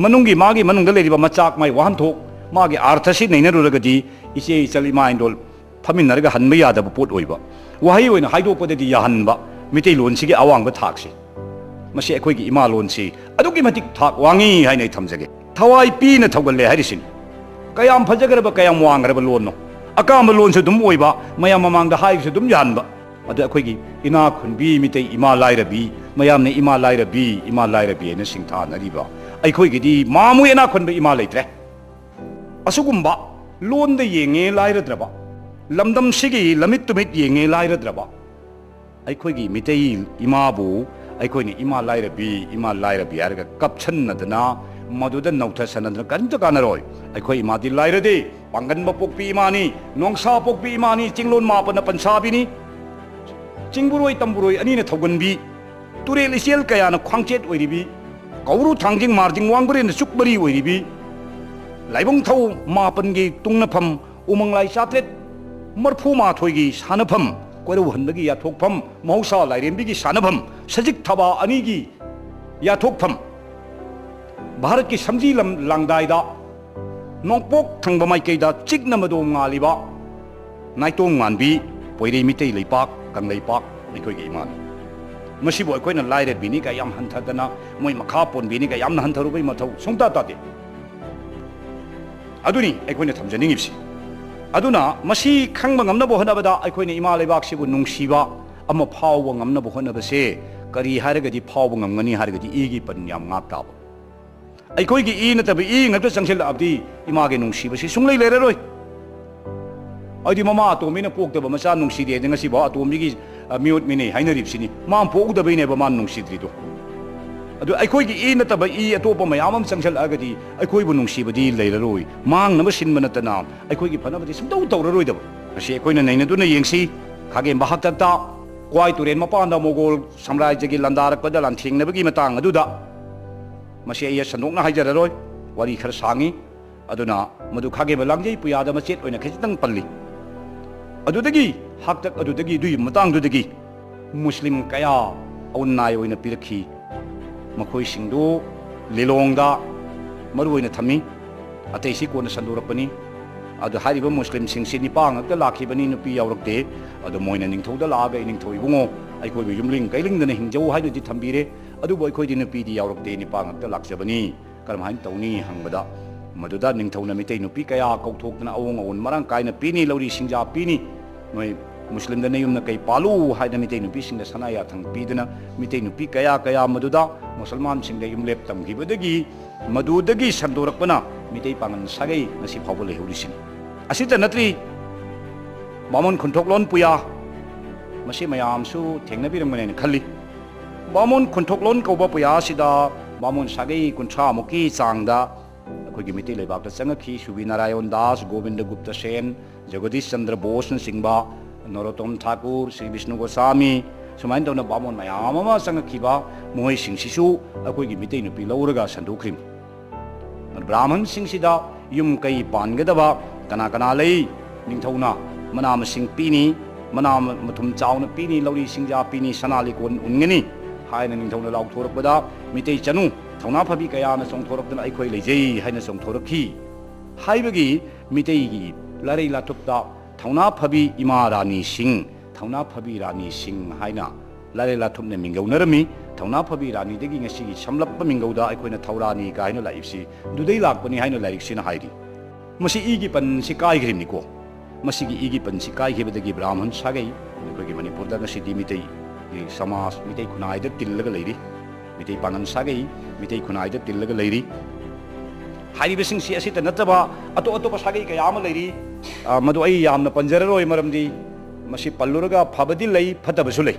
ꯃꯅꯨꯡꯒꯤ, ꯃꯥꯒꯤ ꯃꯅꯨꯡꯗ ꯂꯩꯔꯤꯕ ꯃꯆꯥꯛ, ꯃꯥꯒꯤ ꯋꯥꯍꯟꯊꯣꯛ, ꯃꯥꯒꯤ ꯑꯥꯔꯊꯁꯤ ꯅꯩꯅꯔꯨꯔꯒꯗꯤ ꯏꯆꯦ ꯏꯆꯜ ꯏꯃꯥ ꯏꯟꯗꯣꯜ ꯐꯝꯃꯤꯟꯅꯔꯒ ꯍꯟꯕ ꯌꯥꯗꯕ ꯄꯣꯠ ꯑꯣꯏꯕ꯫ ꯋꯥꯍꯩ ꯑꯣꯏꯅ ꯍꯥꯏꯗꯣꯛꯄꯗꯗꯤ ꯌꯥꯍꯟꯕ ꯃꯤꯇꯩꯂꯣꯟꯁꯤꯒꯤ ꯑꯋꯥꯡꯕ ꯊꯥꯛꯁꯦ꯫ ꯃꯁꯤ ꯑꯩꯈꯣꯏꯒꯤ ꯏꯃꯥ ꯂꯣꯟꯁꯤ ꯑꯗꯨꯛꯀꯤ ꯃꯇꯤꯛ ꯊꯥꯛ ꯋꯥꯡꯉꯤ ꯍꯥꯏꯅ ꯑꯩ ꯊꯝꯖꯒꯦ꯫ ꯊꯋꯥꯏ ꯄꯤꯅ ꯊꯧꯒꯜꯂꯦ ꯍꯥꯏꯔꯤꯁꯤꯅꯤ꯫ ꯀꯌꯥꯝ ꯐꯖꯈ꯭ꯔꯕ, ꯀꯌꯥꯝ ꯋꯥꯡꯈ꯭ꯔꯕ ꯂꯣꯟꯅꯣ! ꯑꯀꯥꯝꯕ ꯂꯣꯟꯁꯨ ꯑꯗꯨꯝ ꯑꯣꯏꯕ, ꯃꯌꯥꯝ ꯃꯃꯥꯡꯗ ꯍꯥꯏꯕꯁꯨ ꯑꯗꯨꯝ ꯌꯥꯍꯟꯕ꯫ ꯑꯗꯨ ꯑꯩꯈꯣꯏꯒꯤ ꯏꯅꯥꯛ ꯈꯨꯟꯕꯤ ꯃꯤꯇꯩ ꯏꯃꯥ ꯂꯥꯏꯔꯕꯤ, ꯃꯌꯥꯝꯅ ꯏꯃꯥ ꯂꯥꯏꯔꯕꯤ, ꯏꯃꯥ ꯂꯥꯏꯔꯕꯤ ꯍꯥꯏꯅ ꯁꯤꯡꯊꯥꯅꯔꯤꯕ ꯑꯩꯈꯣꯏꯒꯤꯗꯤ ꯃꯥꯃꯨ ꯏꯅꯥꯛ ꯈꯨꯟꯕ ꯏꯃꯥ ꯂꯩꯇ꯭ꯔꯦ꯫ ꯑꯁꯤꯒꯨꯝꯕ ꯂꯣꯟꯗ ꯌꯦꯡꯉꯦ ꯂꯥꯏꯔꯗ꯭ꯔꯕ, ꯂꯝꯗꯝꯁꯤꯒꯤ ꯂꯝꯃꯤꯠ ꯇꯨꯃꯤꯠ ꯌꯦꯡꯉꯦ ꯂꯥꯏꯔꯗ꯭ꯔꯕ ꯑꯩꯈꯣꯏꯒꯤ ꯃꯤꯇꯩ ꯏꯃꯥꯕꯨ ꯑꯩꯈꯣꯏꯅ ꯏꯃꯥ ꯂꯥꯏꯔꯕꯤ, ꯏꯃꯥ ꯂꯥꯏꯔꯕꯤ ꯍꯥꯏꯔꯒ ꯀꯞꯁꯟꯅꯗꯅ, ꯃꯗꯨꯗ ꯅꯧꯊꯁꯟꯅꯗꯅ ꯀꯔꯤꯝꯇ ꯀꯥꯟꯅꯔꯣꯏ꯫ ꯑꯩꯈꯣꯏ ꯏꯃꯥꯗꯤ ꯂꯥꯏꯔꯗꯦ, ꯄꯥꯡꯒꯟꯕ ꯄꯣꯛꯄꯤ ꯏꯃꯥꯅꯤ, ꯅꯣꯡꯁꯥ ꯄꯣꯛꯄꯤ ꯏꯃꯥꯅꯤ, ꯆꯤꯡꯂꯣꯟ ꯃꯥꯄꯟꯅ ꯄꯟꯁꯥꯕꯤꯅꯤ, ꯆꯤꯡꯕꯨꯔꯣꯏ ꯇꯝꯕꯨꯔꯣꯏ ꯑꯅꯤꯅ ꯊꯧꯒꯟꯕꯤ, ꯇꯨꯔꯦꯜ ꯏꯆꯦꯜ ꯀꯌꯥꯅ ꯈ꯭ꯋꯥꯡꯆꯦꯠ ꯑꯣꯏꯔꯤꯕꯤ, ꯀꯧꯔꯨ ꯊꯥꯡꯖꯤꯡ ꯃꯥꯔꯖꯤꯡ ꯋꯥꯡꯕ꯭ꯔꯦꯟꯅ ꯆꯨꯛ ꯃꯔꯤ ꯑꯣꯏꯔꯤꯕꯤ, ꯂꯥꯏꯕꯨꯡ ꯊꯧ ꯃꯥꯄꯟꯒꯤ ꯇꯨꯡꯅꯐꯝ, ꯎꯃꯪ ꯂꯥꯏ ꯆꯥꯇ꯭ꯔꯦꯠ ꯃꯔꯐꯨ ꯃꯥꯊꯣꯏꯒꯤ ꯁꯥꯟꯅꯐꯝ, ꯀꯣꯏꯔꯧꯍꯟꯕꯒꯤ ꯌꯥꯊꯣꯛꯐꯝ, ꯃꯍꯧꯁꯥ ꯂꯥꯏꯔꯦꯝꯕꯤꯒꯤ ꯁꯥꯟꯅꯐꯝ, ꯁꯖꯤꯛ ꯊꯕꯥ ꯑꯅꯤꯒꯤ ꯌꯥꯊꯣꯛꯐꯝ, ꯚꯥꯔꯠꯀꯤ ꯁꯝꯖꯤ ꯂꯝ ꯂꯥꯡꯗꯥꯏꯗ ꯅꯣꯡꯄꯣꯛ ꯊꯪꯕ ꯃꯥꯏꯀꯩꯗ ꯆꯤꯛꯅ ꯃꯗꯣꯝ ꯉꯥꯜꯂꯤꯕ ꯅꯥꯏꯇꯣꯝ ꯉꯥꯟꯕꯤ ꯄꯣꯏꯔꯩ ꯃꯤꯇꯩ ꯂꯩꯄꯥꯛ ꯀꯪꯂꯩꯄꯥꯛ ꯑꯩꯈꯣꯏꯒꯤ ꯏꯃꯥꯅꯤ꯫ ꯃꯁꯤꯕꯨ ꯑꯩꯈꯣꯏꯅ ꯂꯥꯏꯔꯕꯤꯅꯤ ꯀꯥꯏ ꯌꯥꯝ ꯍꯟꯊꯗꯅ, ꯃꯣꯏ ꯃꯈꯥ ꯄꯣꯟꯕꯤꯅꯤ ꯀꯥꯏ ꯌꯥꯝꯅ ꯍꯟꯊꯔꯨꯕꯒꯤ ꯃꯊꯧ ꯁꯨꯡꯇꯥ ꯇꯥꯗꯦ꯫ ꯑꯗꯨꯅꯤ ꯑꯩꯈꯣꯏꯅ ꯊꯝꯖꯅꯤꯡꯉꯤꯕꯁꯤ꯫ ꯑꯗꯨꯅ ꯃꯁꯤ ꯈꯪꯕ ꯉꯝꯅꯕ ꯍꯣꯠꯅꯕꯗ ꯑꯩꯈꯣꯏꯅ ꯏꯃꯥ ꯂꯩꯕꯥꯛꯁꯤꯕꯨ ꯅꯨꯡꯁꯤꯕ ꯑꯃ ꯐꯥꯎꯕ ꯉꯝꯅꯕ ꯍꯣꯠꯅꯕꯁꯦ ꯀꯔꯤ ꯍꯥꯏꯔꯒꯗꯤ ꯐꯥꯎꯕ ꯉꯝꯒꯅꯤ ꯍꯥꯏꯔꯒꯗꯤ ꯏꯒꯤ ꯄꯟ ꯌꯥꯝ ꯉꯥꯛ ꯇꯥꯕ꯫ ꯑꯩꯈꯣꯏꯒꯤ ꯏ ꯅꯠꯇꯕ ꯏ ꯉꯥꯛꯇ ꯆꯪꯁꯤꯜꯂꯛꯑꯕꯗꯤ ꯏꯃꯥꯒꯤ ꯅꯨꯡꯁꯤꯕꯁꯤ ꯁꯨꯡꯂꯩ ꯂꯩꯔꯔꯣꯏ꯫ ꯑꯩꯗꯤ ꯃꯃꯥ ꯑꯇꯣꯝꯕꯤꯅ ꯄꯣꯛꯇꯕ ꯃꯆꯥ ꯅꯨꯡꯁꯤꯗꯦ ꯍꯥꯏꯗꯤ ꯉꯁꯤꯐꯥꯎ ꯑꯇꯣꯝꯕꯤꯒꯤ, ꯑ, ꯃꯤꯑꯣꯠ ꯃꯤꯅꯩ ꯍꯥꯏꯅꯔꯤꯕꯁꯤꯅꯤ꯫ ꯃꯥ ꯄꯣꯛꯎꯗꯕꯩꯅꯦꯕ ꯃꯥꯅ ꯅꯨꯡꯁꯤꯗ꯭ꯔꯤꯗꯣ꯫ ꯑꯗꯨ ꯑꯩꯈꯣꯏꯒꯤ ꯏ ꯅꯠꯇꯕ ꯏ ꯑꯇꯣꯞꯄ ꯃꯌꯥꯝ ꯑꯃ ꯆꯪꯁꯤꯜꯂꯛꯑꯒꯗꯤ ꯑꯩꯈꯣꯏꯕꯨ ꯅꯨꯡꯁꯤꯕꯗꯤ ꯂꯩꯔꯔꯣꯏ꯫ ꯃꯥꯡꯅꯕ ꯁꯤꯟꯕ ꯅꯠꯇꯅ ꯑꯩꯈꯣꯏꯒꯤ ꯐꯅꯕꯗꯤ ꯁꯨꯡꯇꯧ ꯇꯧꯔꯔꯣꯏꯗꯕ꯫ ꯃꯁꯤ ꯑꯩꯈꯣꯏꯅ ꯅꯩꯅꯗꯨꯅ ꯌꯦꯡꯁꯤ꯫ ꯈꯥꯒꯦꯝꯕ ꯍꯥꯛꯇꯛꯇ ꯀ꯭ꯋꯥꯏ ꯇꯨꯔꯦꯟ ꯃꯄꯥꯟꯗ ꯃꯣꯒꯣꯜ ꯁꯥꯝꯔꯥꯖ꯭ꯌꯒꯤ ꯂꯥꯟꯗꯥꯔꯛꯄꯗ ꯂꯥꯟꯊꯦꯡꯅꯕꯒꯤ ꯃꯇꯥꯡ ꯑꯗꯨꯗ, ꯃꯁꯤ ꯑꯩ ꯁꯟꯗꯣꯛꯅ ꯍꯥꯏꯖꯔꯔꯣꯏ, ꯋꯥꯔꯤ ꯈꯔ ꯁꯥꯡꯉꯤ꯫ ꯑꯗꯨꯅ ꯃꯗꯨ ꯈꯥꯒꯦꯝꯕ ꯂꯥꯡꯖꯩ ꯄꯨꯌꯥꯗ ꯃꯆꯦꯠ ꯑꯣꯏꯅ ꯈꯖꯤꯛꯇꯪ ꯄꯜꯂꯤ꯫ ꯑꯗꯨꯗꯒꯤ, ꯍꯥꯛꯇꯛ ꯑꯗꯨꯗꯒꯤ, ꯑꯗꯨꯒꯤ ꯃꯇꯥꯡꯗꯨꯗꯒꯤ ꯃꯨꯁꯂꯤꯝ ꯀꯌꯥ ꯑꯎꯟ ꯅꯥꯏ ꯑꯣꯏꯅ ꯄꯤꯔꯛꯈꯤ꯫ ꯃꯈꯣꯏꯁꯤꯡꯗꯨ ꯂꯤꯂꯣꯡꯗ ꯃꯔꯨ ꯑꯣꯏꯅ ꯊꯝꯃꯤ꯫ ꯑꯇꯩꯁꯤ ꯀꯣꯟꯅ ꯁꯟꯗꯣꯔꯛꯄꯅꯤ꯫ ꯑꯗꯨ ꯍꯥꯏꯔꯤꯕ ꯃꯨꯁꯂꯤꯝꯁꯤꯡꯁꯤ ꯅꯤꯄꯥ ꯉꯥꯛꯇ ꯂꯥꯛꯈꯤꯕꯅꯤ, ꯅꯨꯄꯤ ꯌꯥꯎꯔꯛꯇꯦ꯫ ꯑꯗꯨ ꯃꯣꯏꯅ ꯅꯤꯡꯊꯧꯗ ꯂꯥꯛꯑꯒ, "ꯏꯅꯤꯡꯊꯧ ꯏꯕꯨꯡꯉꯣ, ꯑꯩꯈꯣꯏꯕꯨ ꯌꯨꯝꯂꯤꯡ ꯀꯩꯂꯤꯡꯗꯅ ꯍꯤꯡꯖꯧ" ꯍꯥꯏꯅꯗꯤ ꯊꯝꯕꯤꯔꯦ, ꯑꯗꯨꯕꯨ ꯑꯩꯈꯣꯏꯗꯤ ꯅꯨꯄꯤꯗꯤ ꯌꯥꯎꯔꯛꯇꯦ, ꯅꯤꯄꯥ ꯉꯥꯛꯇ ꯂꯥꯛꯆꯕꯅꯤ꯫ ꯀꯔꯝꯍꯥꯏꯅ ꯇꯧꯅꯤ ꯍꯪꯕꯗ, ꯃꯗꯨꯗ ꯅꯤꯡꯊꯧꯅ ꯃꯤꯇꯩ ꯅꯨꯄꯤ ꯀꯌꯥ ꯀꯧꯊꯣꯛꯇꯨꯅ ꯑꯑꯣꯡ ꯑꯑꯣꯟ ꯃꯔꯥꯡ ꯀꯥꯏꯅ ꯄꯤꯅꯤ, ꯂꯧꯔꯤ ꯁꯤꯡꯖꯥ ꯄꯤꯅꯤ, ꯅꯣꯏ ꯃꯨꯁꯂꯤꯝꯗ ꯅꯌꯨꯝꯅ ꯀꯩ ꯄꯥꯜꯂꯨ ꯍꯥꯏꯅ ꯃꯤꯇꯩ ꯅꯨꯄꯤꯁꯤꯡꯗ ꯁꯅꯥ ꯌꯥꯊꯪ ꯄꯤꯗꯨꯅ, ꯃꯤꯇꯩ ꯅꯨꯄꯤ ꯀꯌꯥ ꯀꯌꯥ ꯃꯗꯨꯗ ꯃꯨꯁꯜꯃꯥꯟꯁꯤꯡꯗ ꯌꯨꯝꯂꯦꯞ ꯇꯝꯈꯤꯕꯗꯒꯤ, ꯃꯗꯨꯗꯒꯤ ꯁꯟꯗꯣꯔꯛꯄꯅ ꯃꯤꯇꯩ ꯄꯥꯉꯟ ꯁꯥꯒꯩ ꯉꯁꯤ ꯐꯥꯎꯕ ꯂꯩꯍꯧꯔꯤꯁꯤꯅꯤ꯫ ꯑꯁꯤꯇ ꯅꯠꯇ꯭ꯔꯤ, ꯕꯥꯃꯣꯟ ꯈꯨꯟꯊꯣꯛꯂꯣꯟ ꯄꯨꯌꯥ, ꯃꯁꯤ ꯃꯌꯥꯝꯁꯨ ꯊꯦꯡꯅꯕꯤꯔꯝꯒꯅꯤ ꯍꯥꯏꯅ ꯈꯜꯂꯤ꯫ ꯕꯥꯃꯣꯟ ꯈꯨꯟꯊꯣꯛꯂꯣꯟ ꯀꯧꯕ ꯄꯨꯌꯥ ꯑꯁꯤꯗ ꯕꯥꯃꯣꯟ ꯁꯥꯒꯩ ꯀꯨꯟꯊ꯭ꯔꯥ ꯃꯨꯛꯀꯤ ꯆꯥꯡꯗ ꯑꯩꯈꯣꯏꯒꯤ ꯃꯤꯇꯩ ꯂꯩꯕꯥꯛꯇ ꯆꯪꯉꯛꯈꯤ꯫ ꯁꯨꯕꯤ ꯅꯥꯔꯥꯌꯣꯟ ꯗꯥꯁ, ꯒꯣꯕꯤꯟꯗ ꯒꯨꯞꯇ ꯁꯦꯟ, ꯖꯒꯗꯤꯁ ꯆꯟꯗ꯭ꯔ ꯕꯣꯁꯅꯆꯤꯡꯕ, ꯅꯣꯔꯣꯇꯣꯝ ꯊꯥꯀꯨꯔ, ꯁ꯭ꯔꯤ ꯕꯤꯁꯅꯨ ꯒꯣꯁꯥꯃꯤ, ꯁꯨꯃꯥꯏꯅ ꯇꯧꯅ ꯕꯥꯃꯣꯟ ꯃꯌꯥꯝ ꯑꯃ ꯆꯪꯉꯛꯈꯤꯕ, ꯃꯈꯣꯏꯁꯤꯡꯁꯤꯁꯨ ꯑꯩꯈꯣꯏꯒꯤ ꯃꯤꯇꯩ ꯅꯨꯄꯤ ꯂꯧꯔꯒ ꯁꯟꯗꯣꯛꯈ꯭ꯔꯤꯕꯅꯤ꯫ ꯕ꯭ꯔꯥꯍꯃꯟꯁꯤꯡꯁꯤꯗ ꯌꯨꯝ ꯀꯩ ꯄꯥꯟꯒꯗꯕ ꯀꯅꯥ ꯀꯅꯥ ꯂꯩ? ꯅꯤꯡꯊꯧꯅ ꯃꯅꯥ ꯃꯁꯤꯡ ꯄꯤꯅꯤ, ꯃꯅꯥ ꯃꯊꯨꯝ ꯆꯥꯎꯅ ꯄꯤꯅꯤ, ꯂꯧꯔꯤ ꯁꯤꯡꯖꯥ ꯄꯤꯅꯤ, ꯁꯅꯥ ꯂꯤꯀꯣꯟ ꯎꯟꯒꯅꯤ ꯍꯥꯏꯅ ꯅꯤꯡꯊꯧꯅ ꯂꯥꯎꯊꯣꯔꯛꯄꯗ, ꯃꯤꯇꯩ ꯆꯅꯨ ꯊꯧꯅꯥ ꯐꯕꯤ ꯀꯌꯥꯅ ꯆꯣꯡꯊꯣꯔꯛꯇꯨꯅ "ꯑꯩꯈꯣꯏ ꯂꯩꯖꯩ" ꯍꯥꯏꯅ ꯆꯣꯡꯊꯣꯔꯛꯈꯤ꯫ ꯍꯥꯏꯕꯒꯤ ꯃꯤꯇꯩꯒꯤ ꯂꯥꯏꯔꯩ ꯂꯥꯊꯨꯞꯇ ꯊꯧꯅꯥ ꯐꯕꯤ ꯏꯃꯥ ꯔꯥꯅꯤꯁꯤꯡ, ꯊꯧꯅꯥ ꯐꯕꯤ ꯔꯥꯅꯤꯁꯤꯡ ꯍꯥꯏꯅ ꯂꯥꯏꯔꯩ ꯂꯥꯊꯨꯞꯅ ꯃꯤꯡꯒꯧꯅꯔꯝꯃꯤ꯫ ꯊꯧꯅꯥ ꯐꯕꯤ ꯔꯥꯅꯤꯗꯒꯤ ꯉꯁꯤꯒꯤ ꯁꯝꯂꯞꯄ ꯃꯤꯡꯒꯧꯗ ꯑꯩꯈꯣꯏꯅ ꯊꯧꯔꯥꯅꯤ ꯀꯥꯏꯅ ꯂꯥꯛꯏꯕꯁꯤ ꯑꯗꯨꯗꯩ ꯂꯥꯛꯄꯅꯤ ꯍꯥꯏꯅ ꯂꯥꯏꯔꯤꯛꯁꯤꯅ ꯍꯥꯏꯔꯤ꯫ ꯃꯁꯤ ꯏꯒꯤ ꯄꯟꯁꯤ ꯀꯥꯏꯈ꯭ꯔꯤꯕꯅꯤꯀꯣ꯫ ꯃꯁꯤꯒꯤ ꯏꯒꯤ ꯄꯟꯁꯤ ꯀꯥꯏꯈꯤꯕꯗꯒꯤ ꯕ꯭ꯔꯥꯍꯃꯟ ꯁꯥꯒꯩ ꯑꯩꯈꯣꯏꯒꯤ ꯃꯅꯤꯄꯨꯔꯗ ꯉꯁꯤꯗꯤ ꯃꯤꯇꯩꯒꯤ ꯁꯃꯥꯖ, ꯃꯤꯇꯩ ꯈꯨꯟꯅꯥꯏꯗ ꯇꯤꯜꯂꯒ ꯂꯩꯔꯤ꯫ ꯃꯤꯇꯩ ꯄꯥꯉꯟ ꯁꯥꯒꯩ, ꯃꯤꯇꯩ ꯈꯨꯟꯅꯥꯏꯗ ꯇꯤꯜꯂꯒ ꯂꯩꯔꯤ꯫ ꯍꯥꯏꯔꯤꯕꯁꯤꯡꯁꯤ ꯑꯁꯤꯇ ꯅꯠꯇꯕ ꯑꯇꯣꯞ ꯑꯇꯣꯞꯄ ꯁꯥꯒꯩ ꯀꯌꯥ ꯑꯃ ꯂꯩꯔꯤ꯫ ꯑ, ꯃꯗꯨ ꯑꯩ ꯌꯥꯝꯅ ꯄꯟꯖꯔꯔꯣꯏ, ꯃꯔꯝꯗꯤ ꯃꯁꯤ ꯄꯜꯂꯨꯔꯒ ꯐꯕꯗꯤ ꯂꯩ, ꯐꯠꯇꯕꯁꯨ ꯂꯩ꯫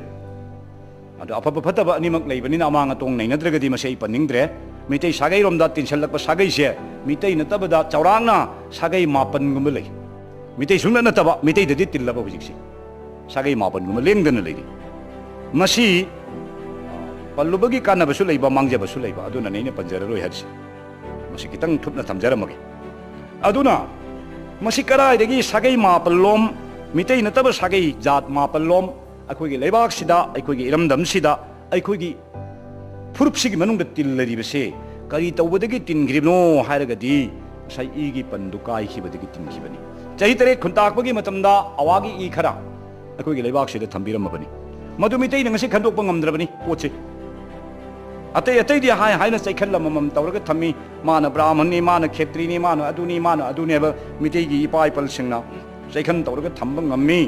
ꯑꯗꯣ ꯑꯐꯕ ꯐꯠꯇꯕ ꯑꯅꯤꯃꯛ ꯂꯩꯕꯅꯤꯅ ꯑꯃꯥꯡ ꯑꯇꯣꯡ ꯅꯩꯅꯗ꯭ꯔꯒꯗꯤ ꯃꯁꯤ ꯑꯩ ꯄꯟꯅꯤꯡꯗ꯭ꯔꯦ꯫ ꯃꯤꯇꯩ ꯁꯥꯒꯩꯔꯣꯝꯗ ꯇꯤꯟꯁꯤꯜꯂꯛꯄ ꯁꯥꯒꯩꯁꯦ ꯃꯤꯇꯩ ꯅꯠꯇꯕꯗ ꯆꯥꯎꯔꯥꯛꯅ ꯁꯥꯒꯩ ꯃꯥꯄꯟꯒꯨꯝꯕ ꯂꯩ꯫ ꯃꯤꯇꯩ ꯁꯨꯡꯅꯠ ꯅꯠꯇꯕ, ꯃꯤꯇꯩꯗꯗꯤ ꯇꯤꯜꯂꯕ ꯍꯧꯖꯤꯛꯁꯦ꯫ ꯁꯥꯒꯩ ꯃꯥꯄꯟꯒꯨꯝꯕ ꯂꯦꯡꯗꯅ ꯂꯩꯔꯤ꯫ ꯃꯁꯤ, ꯑ, ꯄꯜꯂꯨꯕꯒꯤ ꯀꯥꯟꯅꯕꯁꯨ ꯂꯩꯕ, ꯃꯥꯡꯖꯕꯁꯨ ꯂꯩꯕ, ꯑꯗꯨꯅꯅꯦ ꯑꯩꯅ ꯄꯟꯖꯔꯔꯣꯏ ꯍꯥꯏꯔꯤꯁꯦ꯫ ꯃꯁꯤ ꯈꯤꯇꯪ ꯊꯨꯞꯅ ꯊꯝꯖꯔꯝꯃꯒꯦ꯫ ꯑꯗꯨꯅ ꯃꯁꯤ ꯀꯗꯥꯏꯗꯒꯤ ꯁꯥꯒꯩ ꯃꯥꯄꯜꯂꯣꯝ, ꯃꯤꯇꯩ ꯅꯠꯇꯕ ꯁꯥꯒꯩ ꯖꯥꯠ ꯃꯥꯄꯜꯂꯣꯝ ꯑꯩꯈꯣꯏꯒꯤ ꯂꯩꯕꯥꯛꯁꯤꯗ, ꯑꯩꯈꯣꯏꯒꯤ ꯏꯔꯝꯗꯝꯁꯤꯗ, ꯑꯩꯈꯣꯏꯒꯤ ꯐꯨꯔꯨꯞꯁꯤꯒꯤ ꯃꯅꯨꯡꯗ ꯇꯤꯜꯂꯔꯤꯕꯁꯦ ꯀꯔꯤ ꯇꯧꯕꯗꯒꯤ ꯇꯤꯟꯈ꯭ꯔꯤꯕꯅꯣ ꯍꯥꯏꯔꯒꯗꯤ, ꯉꯁꯥꯏ ꯏꯒꯤ ꯄꯟꯗꯨ ꯀꯥꯏꯈꯤꯕꯗꯒꯤ ꯇꯤꯟꯈꯤꯕꯅꯤ꯫ ꯆꯍꯤ ꯇꯔꯦꯠ ꯈꯨꯟꯇꯥꯛꯄꯒꯤ ꯃꯇꯝꯗ ꯑꯋꯥꯒꯤ ꯏ ꯈꯔ ꯑꯩꯈꯣꯏꯒꯤ ꯂꯩꯕꯥꯛꯁꯤꯗ ꯊꯝꯕꯤꯔꯝꯃꯕꯅꯤ꯫ ꯃꯗꯨ ꯃꯤꯇꯩꯅ ꯉꯁꯤ ꯈꯟꯗꯣꯛꯄ ꯉꯝꯗ꯭ꯔꯕꯅꯤ ꯄꯣꯠꯁꯦ꯫ ꯑꯇꯩ ꯑꯇꯩꯗꯤ ꯍꯥꯏ ꯍꯥꯏꯅ ꯆꯩꯈꯜ ꯑꯃꯃꯝ ꯇꯧꯔꯒ ꯊꯝꯃꯤ꯫ ꯃꯥꯅ ꯕ꯭ꯔꯥꯍꯃꯟꯅꯤ, ꯃꯥꯅ ꯈꯦꯇ꯭ꯔꯤꯅꯤ, ꯃꯥꯅ ꯑꯗꯨꯅꯤ, ꯃꯥꯅ ꯑꯗꯨꯅꯤ ꯍꯥꯏꯕ ꯃꯤꯇꯩꯒꯤ ꯏꯄꯥ ꯏꯄꯜꯁꯤꯡꯅ ꯆꯩꯈꯟ ꯇꯧꯔꯒ ꯊꯝꯕ ꯉꯝꯃꯤ꯫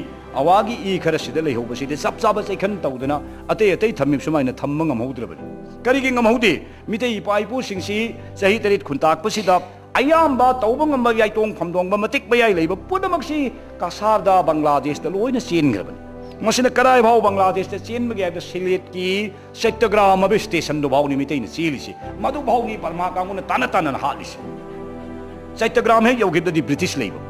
ꯑꯋꯥꯒꯤ ꯏ ꯈꯔꯁꯤꯗ ꯂꯩꯍꯧꯕꯁꯤꯗꯤ ꯆꯞ ꯆꯥꯕ ꯆꯩꯈꯟ ꯇꯧꯗꯅ ꯑꯇꯩ ꯑꯇꯩ ꯊꯝꯃꯤ ꯁꯨꯃꯥꯏꯅ ꯊꯝꯕ ꯉꯝꯍꯧꯗ꯭ꯔꯕꯅꯤ꯫ ꯀꯔꯤꯒꯤ ꯉꯝꯍꯧꯗꯦ? ꯃꯤꯇꯩ ꯏꯄꯥ ꯏꯄꯨꯁꯤꯡꯁꯤ ꯆꯍꯤ ꯇꯔꯦꯠ ꯈꯨꯟꯇꯥꯛꯄꯁꯤꯗ ꯑꯌꯥꯝꯕ ꯇꯧꯕ ꯉꯝꯕ ꯌꯥꯏꯇꯣꯡ ꯐꯝꯗꯣꯡꯕ ꯃꯇꯤꯛ ꯃꯌꯥꯏ ꯂꯩꯕ ꯄꯨꯝꯅꯃꯛꯁꯤ ꯀꯁꯥꯔꯗ, ꯕꯪꯒ꯭ꯂꯥꯗꯦꯁꯇ ꯂꯣꯏꯅ ꯆꯦꯟꯈ꯭ꯔꯕꯅꯤ꯫ ꯃꯁꯤꯅ ꯀꯗꯥꯏ ꯐꯥꯎ ꯕꯪꯒ꯭ꯂꯥꯗꯦꯁꯇ ꯆꯦꯟꯕꯒꯦ ꯍꯥꯏꯕꯗ ꯁꯤꯂꯦꯠꯀꯤ ꯆꯩꯇꯒ꯭ꯔꯥꯝ ꯍꯥꯏꯕ ꯁ꯭ꯇꯦꯁꯟꯗꯨ ꯐꯥꯎꯅꯤ ꯃꯤꯇꯩꯅ ꯆꯦꯜꯂꯤꯁꯤ꯫ ꯃꯗꯨ ꯐꯥꯎꯅꯤ ꯕꯔꯃꯥ ꯀꯥꯡꯕꯨꯅ ꯇꯥꯟꯅ ꯇꯥꯟꯅꯅ ꯍꯥꯠꯂꯤꯁꯤ꯫ ꯆꯩꯇꯒ꯭ꯔꯥꯝ ꯍꯦꯛ ꯌꯧꯈꯤꯕꯗꯗꯤ ꯕ꯭ꯔꯤꯇꯤꯁ ꯂꯩꯕ,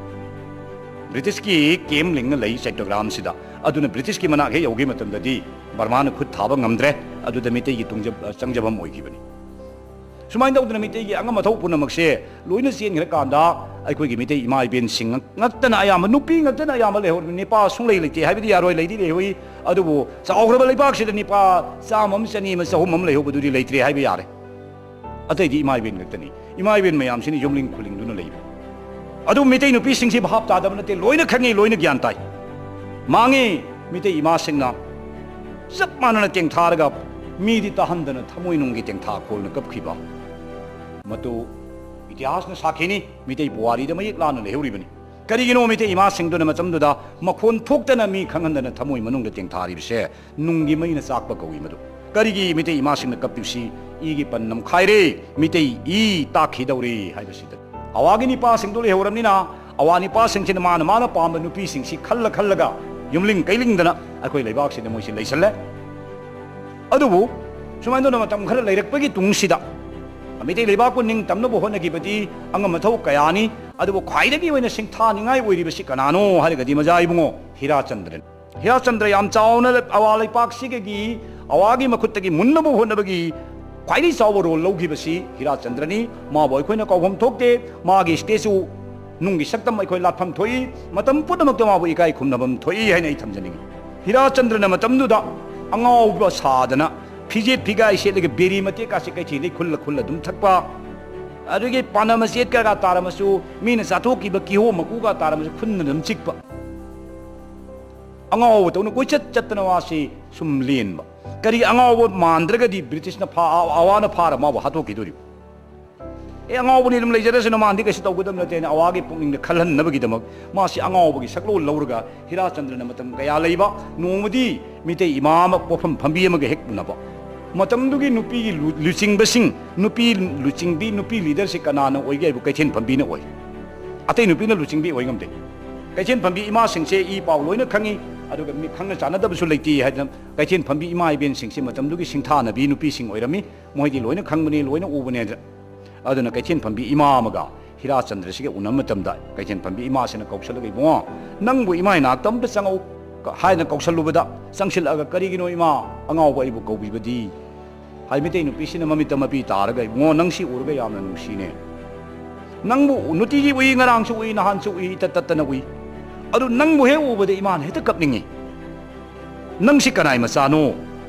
ꯕ꯭ꯔꯤꯇꯤꯁꯀꯤ ꯀꯦꯝ ꯂꯤꯡꯅ ꯂꯩ ꯆꯩꯇꯒ꯭ꯔꯥꯝꯁꯤꯗ꯫ ꯑꯗꯨꯅ ꯕ꯭ꯔꯤꯇꯤꯁꯀꯤ ꯃꯅꯥꯛ ꯍꯦꯛ ꯌꯧꯈꯤꯕ ꯃꯇꯝꯗꯗꯤ ꯕꯔꯃꯥꯅ ꯈꯨꯠ ꯊꯥꯕ ꯉꯝꯗ꯭ꯔꯦ꯫ ꯑꯗꯨꯗ ꯃꯤꯇꯩꯒꯤ ꯇꯨꯡꯖ-, ꯆꯪꯖꯐꯝ ꯑꯣꯏꯈꯤꯕꯅꯤ꯫ ꯁꯨꯃꯥꯏꯅ ꯇꯧꯗꯅ ꯃꯤꯇꯩꯒꯤ ꯑꯉꯝ ꯑꯊꯧ ꯄꯨꯝꯅꯃꯛꯁꯦ ꯂꯣꯏꯅ ꯆꯦꯟꯈ꯭ꯔꯀꯥꯟꯗ ꯑꯩꯈꯣꯏꯒꯤ ꯃꯤꯇꯩ ꯏꯃꯥ ꯏꯕꯦꯟꯁꯤꯡ ꯉꯥꯛꯇꯅ ꯑꯌꯥꯝꯕ, ꯅꯨꯄꯤ ꯉꯥꯛꯇꯅ ꯑꯌꯥꯝꯕ ꯂꯩꯍꯧꯔꯕꯅꯤ꯫ ꯅꯤꯄꯥ ꯁꯨꯡꯂꯩ ꯂꯩꯇꯦ ꯍꯥꯏꯕꯗꯤ ꯌꯥꯔꯣꯏ, ꯂꯩꯗꯤ ꯂꯩꯍꯧꯏ꯫ ꯑꯗꯨꯕꯨ ꯆꯥꯎꯈ꯭ꯔꯕ ꯂꯩꯕꯥꯛꯁꯤꯗ ꯅꯤꯄꯥ ꯆꯥꯝꯃ ꯑꯃ, ꯆꯅꯤ ꯑꯃ, ꯆꯍꯨꯝ ꯑꯃ ꯂꯩꯍꯧꯕꯗꯨꯗꯤ ꯂꯩꯇ꯭ꯔꯦ ꯍꯥꯏꯕ ꯌꯥꯔꯦ꯫ ꯑꯇꯩꯗꯤ ꯏꯃꯥ ꯏꯕꯦꯟ ꯉꯥꯛꯇꯅꯤ꯫ ꯏꯃꯥ ꯏꯕꯦꯟ ꯃꯌꯥꯝꯁꯤꯅ ꯌꯨꯝꯂꯤꯡ ꯈꯨꯂꯤꯡꯗꯨꯅ ꯂꯩꯕ꯫ ꯑꯗꯨ ꯃꯤꯇꯩ ꯅꯨꯄꯤꯁꯤꯡꯁꯤ ꯚꯥꯞ ꯇꯥꯗꯕ ꯅꯠꯇꯦ, ꯂꯣꯏꯅ ꯈꯪꯉꯤ, ꯂꯣꯏꯅ ꯒ꯭ꯌꯥꯟ ꯇꯥꯏ꯫ ꯃꯥꯡꯉꯤ꯫ ꯃꯤꯇꯩ ꯏꯃꯥꯁꯤꯡꯅ ꯆꯞ ꯃꯥꯟꯅꯅ ꯇꯦꯡꯊꯥꯔꯒ ꯃꯤꯗꯤ ꯇꯥꯍꯟꯗꯅ ꯊꯃꯣꯏꯅꯨꯡꯒꯤ ꯇꯦꯡꯊꯥ ꯈꯣꯜꯅ ꯀꯞꯈꯤꯕ꯫ ꯃꯗꯨ ꯏꯇꯤꯍꯥꯁꯅ ꯁꯥꯈꯤꯅꯤ, ꯃꯤꯇꯩ ꯄꯨꯋꯥꯔꯤꯗ ꯃꯌꯦꯛ ꯂꯥꯟꯅ ꯂꯩꯍꯧꯔꯤꯕꯅꯤ꯫ ꯀꯔꯤꯒꯤꯅꯣ ꯃꯤꯇꯩ ꯏꯃꯥꯁꯤꯡꯗꯨꯅ ꯃꯇꯝꯗꯨꯗ ꯃꯈꯣꯟ ꯊꯣꯛꯇꯅ ꯃꯤ ꯈꯪꯍꯟꯗꯅ ꯊꯃꯣꯏ ꯃꯅꯨꯡꯗ ꯇꯦꯡꯊꯥꯔꯤꯕꯁꯦ? ꯅꯨꯡꯒꯤ ꯃꯩꯅ ꯆꯥꯛꯄ ꯀꯧꯏ ꯃꯗꯨ꯫ ꯀꯔꯤꯒꯤ ꯃꯤꯇꯩ ꯏꯃꯥꯁꯤꯡꯅ ꯀꯞꯄꯤꯕꯁꯤ? ꯏꯒꯤ ꯄꯟ ꯅꯝꯈꯥꯏꯔꯦ, ꯃꯤꯇꯩ ꯏ ꯇꯥꯛꯈꯤꯗꯧꯔꯦ ꯍꯥꯏꯕꯁꯤꯗ꯫ ꯑꯋꯥꯒꯤ ꯅꯤꯄꯥꯁꯤꯡꯗꯨ ꯂꯩꯍꯧꯔꯕꯅꯤꯅ, ꯑꯋꯥ ꯅꯤꯄꯥꯁꯤꯡꯁꯤꯅ ꯃꯥꯅ ꯃꯥꯅ ꯄꯥꯝꯕ ꯅꯨꯄꯤꯁꯤꯡꯁꯤ ꯈꯜꯂ ꯈꯜꯂꯒ ꯌꯨꯝꯂꯤꯡ ꯀꯩꯂꯤꯡꯗꯅ ꯑꯩꯈꯣꯏ ꯂꯩꯕꯥꯛꯁꯤꯗ ꯃꯣꯏꯁꯤ ꯂꯩꯁꯜꯂꯦ꯫ ꯑꯗꯨꯕꯨ ꯁꯨꯃꯥꯏꯅ ꯇꯧꯅ ꯃꯇꯝ ꯈꯔ ꯂꯩꯔꯛꯄꯒꯤ ꯇꯨꯡꯁꯤꯗ ꯃꯤꯇꯩ ꯂꯩꯕꯥꯛꯄꯨ ꯅꯤꯡꯇꯝꯅꯕ ꯍꯣꯠꯅꯈꯤꯕꯗꯤ ꯑꯉꯝ ꯑꯊꯧ ꯀꯌꯥꯅꯤ꯫ ꯑꯗꯨꯕꯨ ꯈ꯭ꯋꯥꯏꯗꯒꯤ ꯑꯣꯏꯅ ꯁꯤꯡꯊꯥꯅꯤꯡꯉꯥꯏ ꯑꯣꯏꯔꯤꯕꯁꯤ ꯀꯅꯥꯅꯣ ꯍꯥꯏꯔꯒꯗꯤ ꯃꯖꯥ ꯏꯕꯨꯡꯉꯣ ꯍꯤꯔꯥꯆꯟꯗ꯭ꯔꯅꯤ꯫ ꯍꯤꯔꯥꯆꯟꯗ꯭ꯔ ꯌꯥꯝ ꯆꯥꯎꯅ ꯑꯋꯥ ꯂꯩꯄꯥꯛꯁꯤꯒꯤ ꯑꯋꯥꯒꯤ ꯃꯈꯨꯠꯇꯒꯤ ꯃꯨꯟꯅꯕ ꯍꯣꯠꯅꯕꯒꯤ ꯈ꯭ꯋꯥꯏꯗꯒꯤ ꯆꯥꯎꯕ ꯔꯣꯜ ꯂꯧꯈꯤꯕꯁꯤ ꯍꯤꯔꯥꯆꯟꯗ꯭ꯔꯅꯤ꯫ ꯃꯥꯕꯨ ꯑꯩꯈꯣꯏꯅ ꯀꯥꯎꯐꯝ ꯊꯣꯛꯇꯦ꯫ ꯃꯥꯒꯤ ꯁ꯭ꯇꯦꯆꯨ ꯅꯨꯡꯒꯤ ꯁꯛꯇꯝ ꯑꯩꯈꯣꯏ ꯂꯥꯠꯐꯝ ꯊꯣꯛꯏ꯫ ꯃꯇꯝ ꯄꯨꯝꯅꯃꯛꯇ ꯃꯥꯕꯨ ꯏꯀꯥꯏ ꯈꯨꯝꯅꯐꯝ ꯊꯣꯛꯏ ꯍꯥꯏꯅ ꯑꯩ ꯊꯝꯖꯅꯤꯡꯏ꯫ ꯍꯤꯔꯥꯆꯟꯗ꯭ꯔꯅ ꯃꯇꯝꯗꯨꯗ ꯑꯉꯥꯎꯕ ꯁꯥꯗꯅ ꯐꯤꯖꯦꯠ ꯐꯤꯒꯥꯏ ꯁꯦꯠꯂꯒ ꯕꯦꯔꯤ ꯃꯇꯦꯛ ꯀꯥꯁꯦ ꯀꯩꯊꯦꯜꯗꯒꯤ ꯈꯨꯜꯂ ꯈꯨꯜꯂ ꯑꯗꯨꯝ ꯊꯛꯄ, ꯑꯗꯨꯗꯒꯤ ꯄꯥꯅ ꯃꯆꯦꯠ ꯀꯌꯥ ꯇꯥꯔꯝꯃꯁꯨ ꯃꯤꯅ ꯆꯥꯊꯣꯛꯈꯤꯕ ꯀꯤꯍꯣꯝ ꯃꯀꯨꯒ ꯇꯥꯔꯝꯃꯁꯨ ꯈꯨꯟꯅ ꯑꯗꯨꯝ ꯆꯤꯛꯄ, ꯑꯉꯥꯎꯕ ꯇꯧꯅ ꯀꯣꯏꯆꯠ ꯆꯠꯇꯅ ꯃꯥꯁꯤ ꯁꯨꯝ ꯂꯦꯟꯕ꯫ ꯀꯔꯤ ꯑꯉꯥꯎꯕ ꯃꯥꯟꯗ꯭ꯔꯒꯗꯤ ꯕ꯭ꯔꯤꯇꯤꯁꯅ ꯐꯥ-, ꯑꯋꯥꯅ ꯐꯥꯔ ꯃꯥꯕꯨ ꯍꯥꯠꯇꯣꯛꯈꯤꯗꯣꯔꯤꯕ? ꯑꯦ, ꯑꯉꯥꯎꯕꯅꯤ, ꯑꯗꯨꯝ ꯂꯩꯖꯔꯁꯅꯨ, ꯃꯥꯅꯗꯤ ꯀꯩꯁꯨ ꯇꯧꯒꯗꯕ ꯅꯠꯇꯦꯅ ꯑꯋꯥꯒꯤ ꯄꯨꯛꯅꯤꯡꯗ ꯈꯜꯍꯟꯅꯕꯒꯤꯗꯃꯛ ꯃꯥꯁꯤ ꯑꯉꯥꯎꯕꯒꯤ ꯁꯛꯂꯣꯟ ꯂꯧꯔꯒ ꯍꯤꯔꯥꯆꯟꯗ꯭ꯔꯅ ꯃꯇꯝ ꯀꯌꯥ ꯂꯩꯕ, ꯅꯣꯡꯃꯗꯤ ꯃꯤꯇꯩ ꯏꯃꯥ ꯑꯃ ꯄꯣꯠꯐꯝ ꯐꯝꯕꯤ ꯑꯃꯒ ꯍꯦꯛ ꯎꯅꯕ꯫ ꯃꯇꯝꯗꯨꯒꯤ ꯅꯨꯄꯤꯒꯤ ꯂꯨ-, ꯂꯨꯆꯤꯡꯕꯁꯤꯡ, ꯅꯨꯄꯤ ꯂꯨꯆꯤꯡꯕꯤ, ꯅꯨꯄꯤ ꯂꯤꯗꯔꯁꯤ ꯀꯅꯥꯅ ꯑꯣꯏꯒꯦ ꯍꯥꯏꯕꯨ ꯀꯩꯊꯦꯜ ꯐꯝꯕꯤꯅ ꯑꯣꯏ꯫ ꯑꯇꯩ ꯅꯨꯄꯤꯅ ꯂꯨꯆꯤꯡꯕꯤ ꯑꯣꯏ ꯉꯝꯗꯦ꯫ ꯀꯩꯊꯦꯜ ꯐꯝꯕꯤ ꯏꯃꯥꯁꯤꯡꯁꯦ ꯏ ꯄꯥꯎ ꯂꯣꯏꯅ ꯈꯪꯉꯤ, ꯑꯗꯨꯒ ꯃꯤ ꯈꯪꯅ ꯆꯥꯟꯅꯗꯕꯁꯨ ꯂꯩꯇꯦ ꯍꯥꯏꯗꯅ ꯀꯩꯊꯦꯜ ꯐꯝꯕꯤ ꯏꯃꯥ ꯏꯕꯦꯟꯁꯤꯡꯁꯦ ꯃꯇꯝꯗꯨꯒꯤ ꯁꯤꯡꯊꯥꯅꯕꯤ ꯅꯨꯄꯤꯁꯤꯡ ꯑꯣꯏꯔꯝꯃꯤ꯫ ꯃꯣꯏꯗꯤ ꯂꯣꯏꯅ ꯈꯪꯕꯅꯤ, ꯂꯣꯏꯅ ꯎꯕꯅꯦ꯫ ꯑꯗꯨꯅ ꯀꯩꯊꯦꯜ ꯐꯝꯕꯤ ꯏꯃꯥ ꯑꯃꯒ ꯍꯤꯔꯥꯆꯟꯗ꯭ꯔꯁꯤꯒ ꯎꯅꯕ ꯃꯇꯝꯗ ꯀꯩꯊꯦꯜ ꯐꯝꯕꯤ ꯏꯃꯥꯁꯤꯅ ꯀꯧꯁꯜꯂꯒ, "ꯏꯕꯨꯡꯉꯣ, ꯅꯪꯕꯨ ꯏꯃꯥ ꯏꯅꯥꯛꯇ ꯑꯝꯇ ꯆꯪꯉꯛꯎ" ꯍꯥꯏꯅ ꯀꯧꯁꯜꯂꯨꯕꯗ, ꯆꯪꯁꯤꯜꯂꯛꯑꯒ, "ꯀꯔꯤꯒꯤꯅꯣ ꯏꯃꯥ ꯑꯉꯥꯎꯕ ꯑꯩꯕꯨ ꯀꯧꯕꯤꯕꯗꯤ?" ꯍꯥꯏ, ꯃꯤꯇꯩ ꯅꯨꯄꯤꯁꯤꯅ ꯃꯃꯤꯠꯇ ꯃꯄꯤ ꯇꯥꯔꯒ, "ꯏꯕꯨꯡꯉꯣ, ꯅꯪ ꯁꯤ ꯎꯔꯒ ꯌꯥꯝꯅ ꯅꯨꯡꯁꯤꯅꯦ꯫ ꯅꯪꯕꯨ ꯅꯨꯡꯇꯤꯒꯤ ꯎꯏ, ꯉꯔꯥꯡꯁꯨ ꯎꯏ, ꯅꯍꯥꯟꯁꯨ ꯎꯏ, ꯏꯇꯠ ꯇꯠꯇꯅ ꯎꯏ꯫ ꯑꯗꯨ ꯅꯪꯕꯨ ꯍꯦꯛ ꯎꯕꯗ ꯏꯃꯥꯅ ꯍꯦꯛꯇ ꯀꯞꯅꯤꯡꯉꯤ꯫ ꯅꯪꯁꯤ ꯀꯅꯥꯏ ꯃꯆꯥꯅꯣ?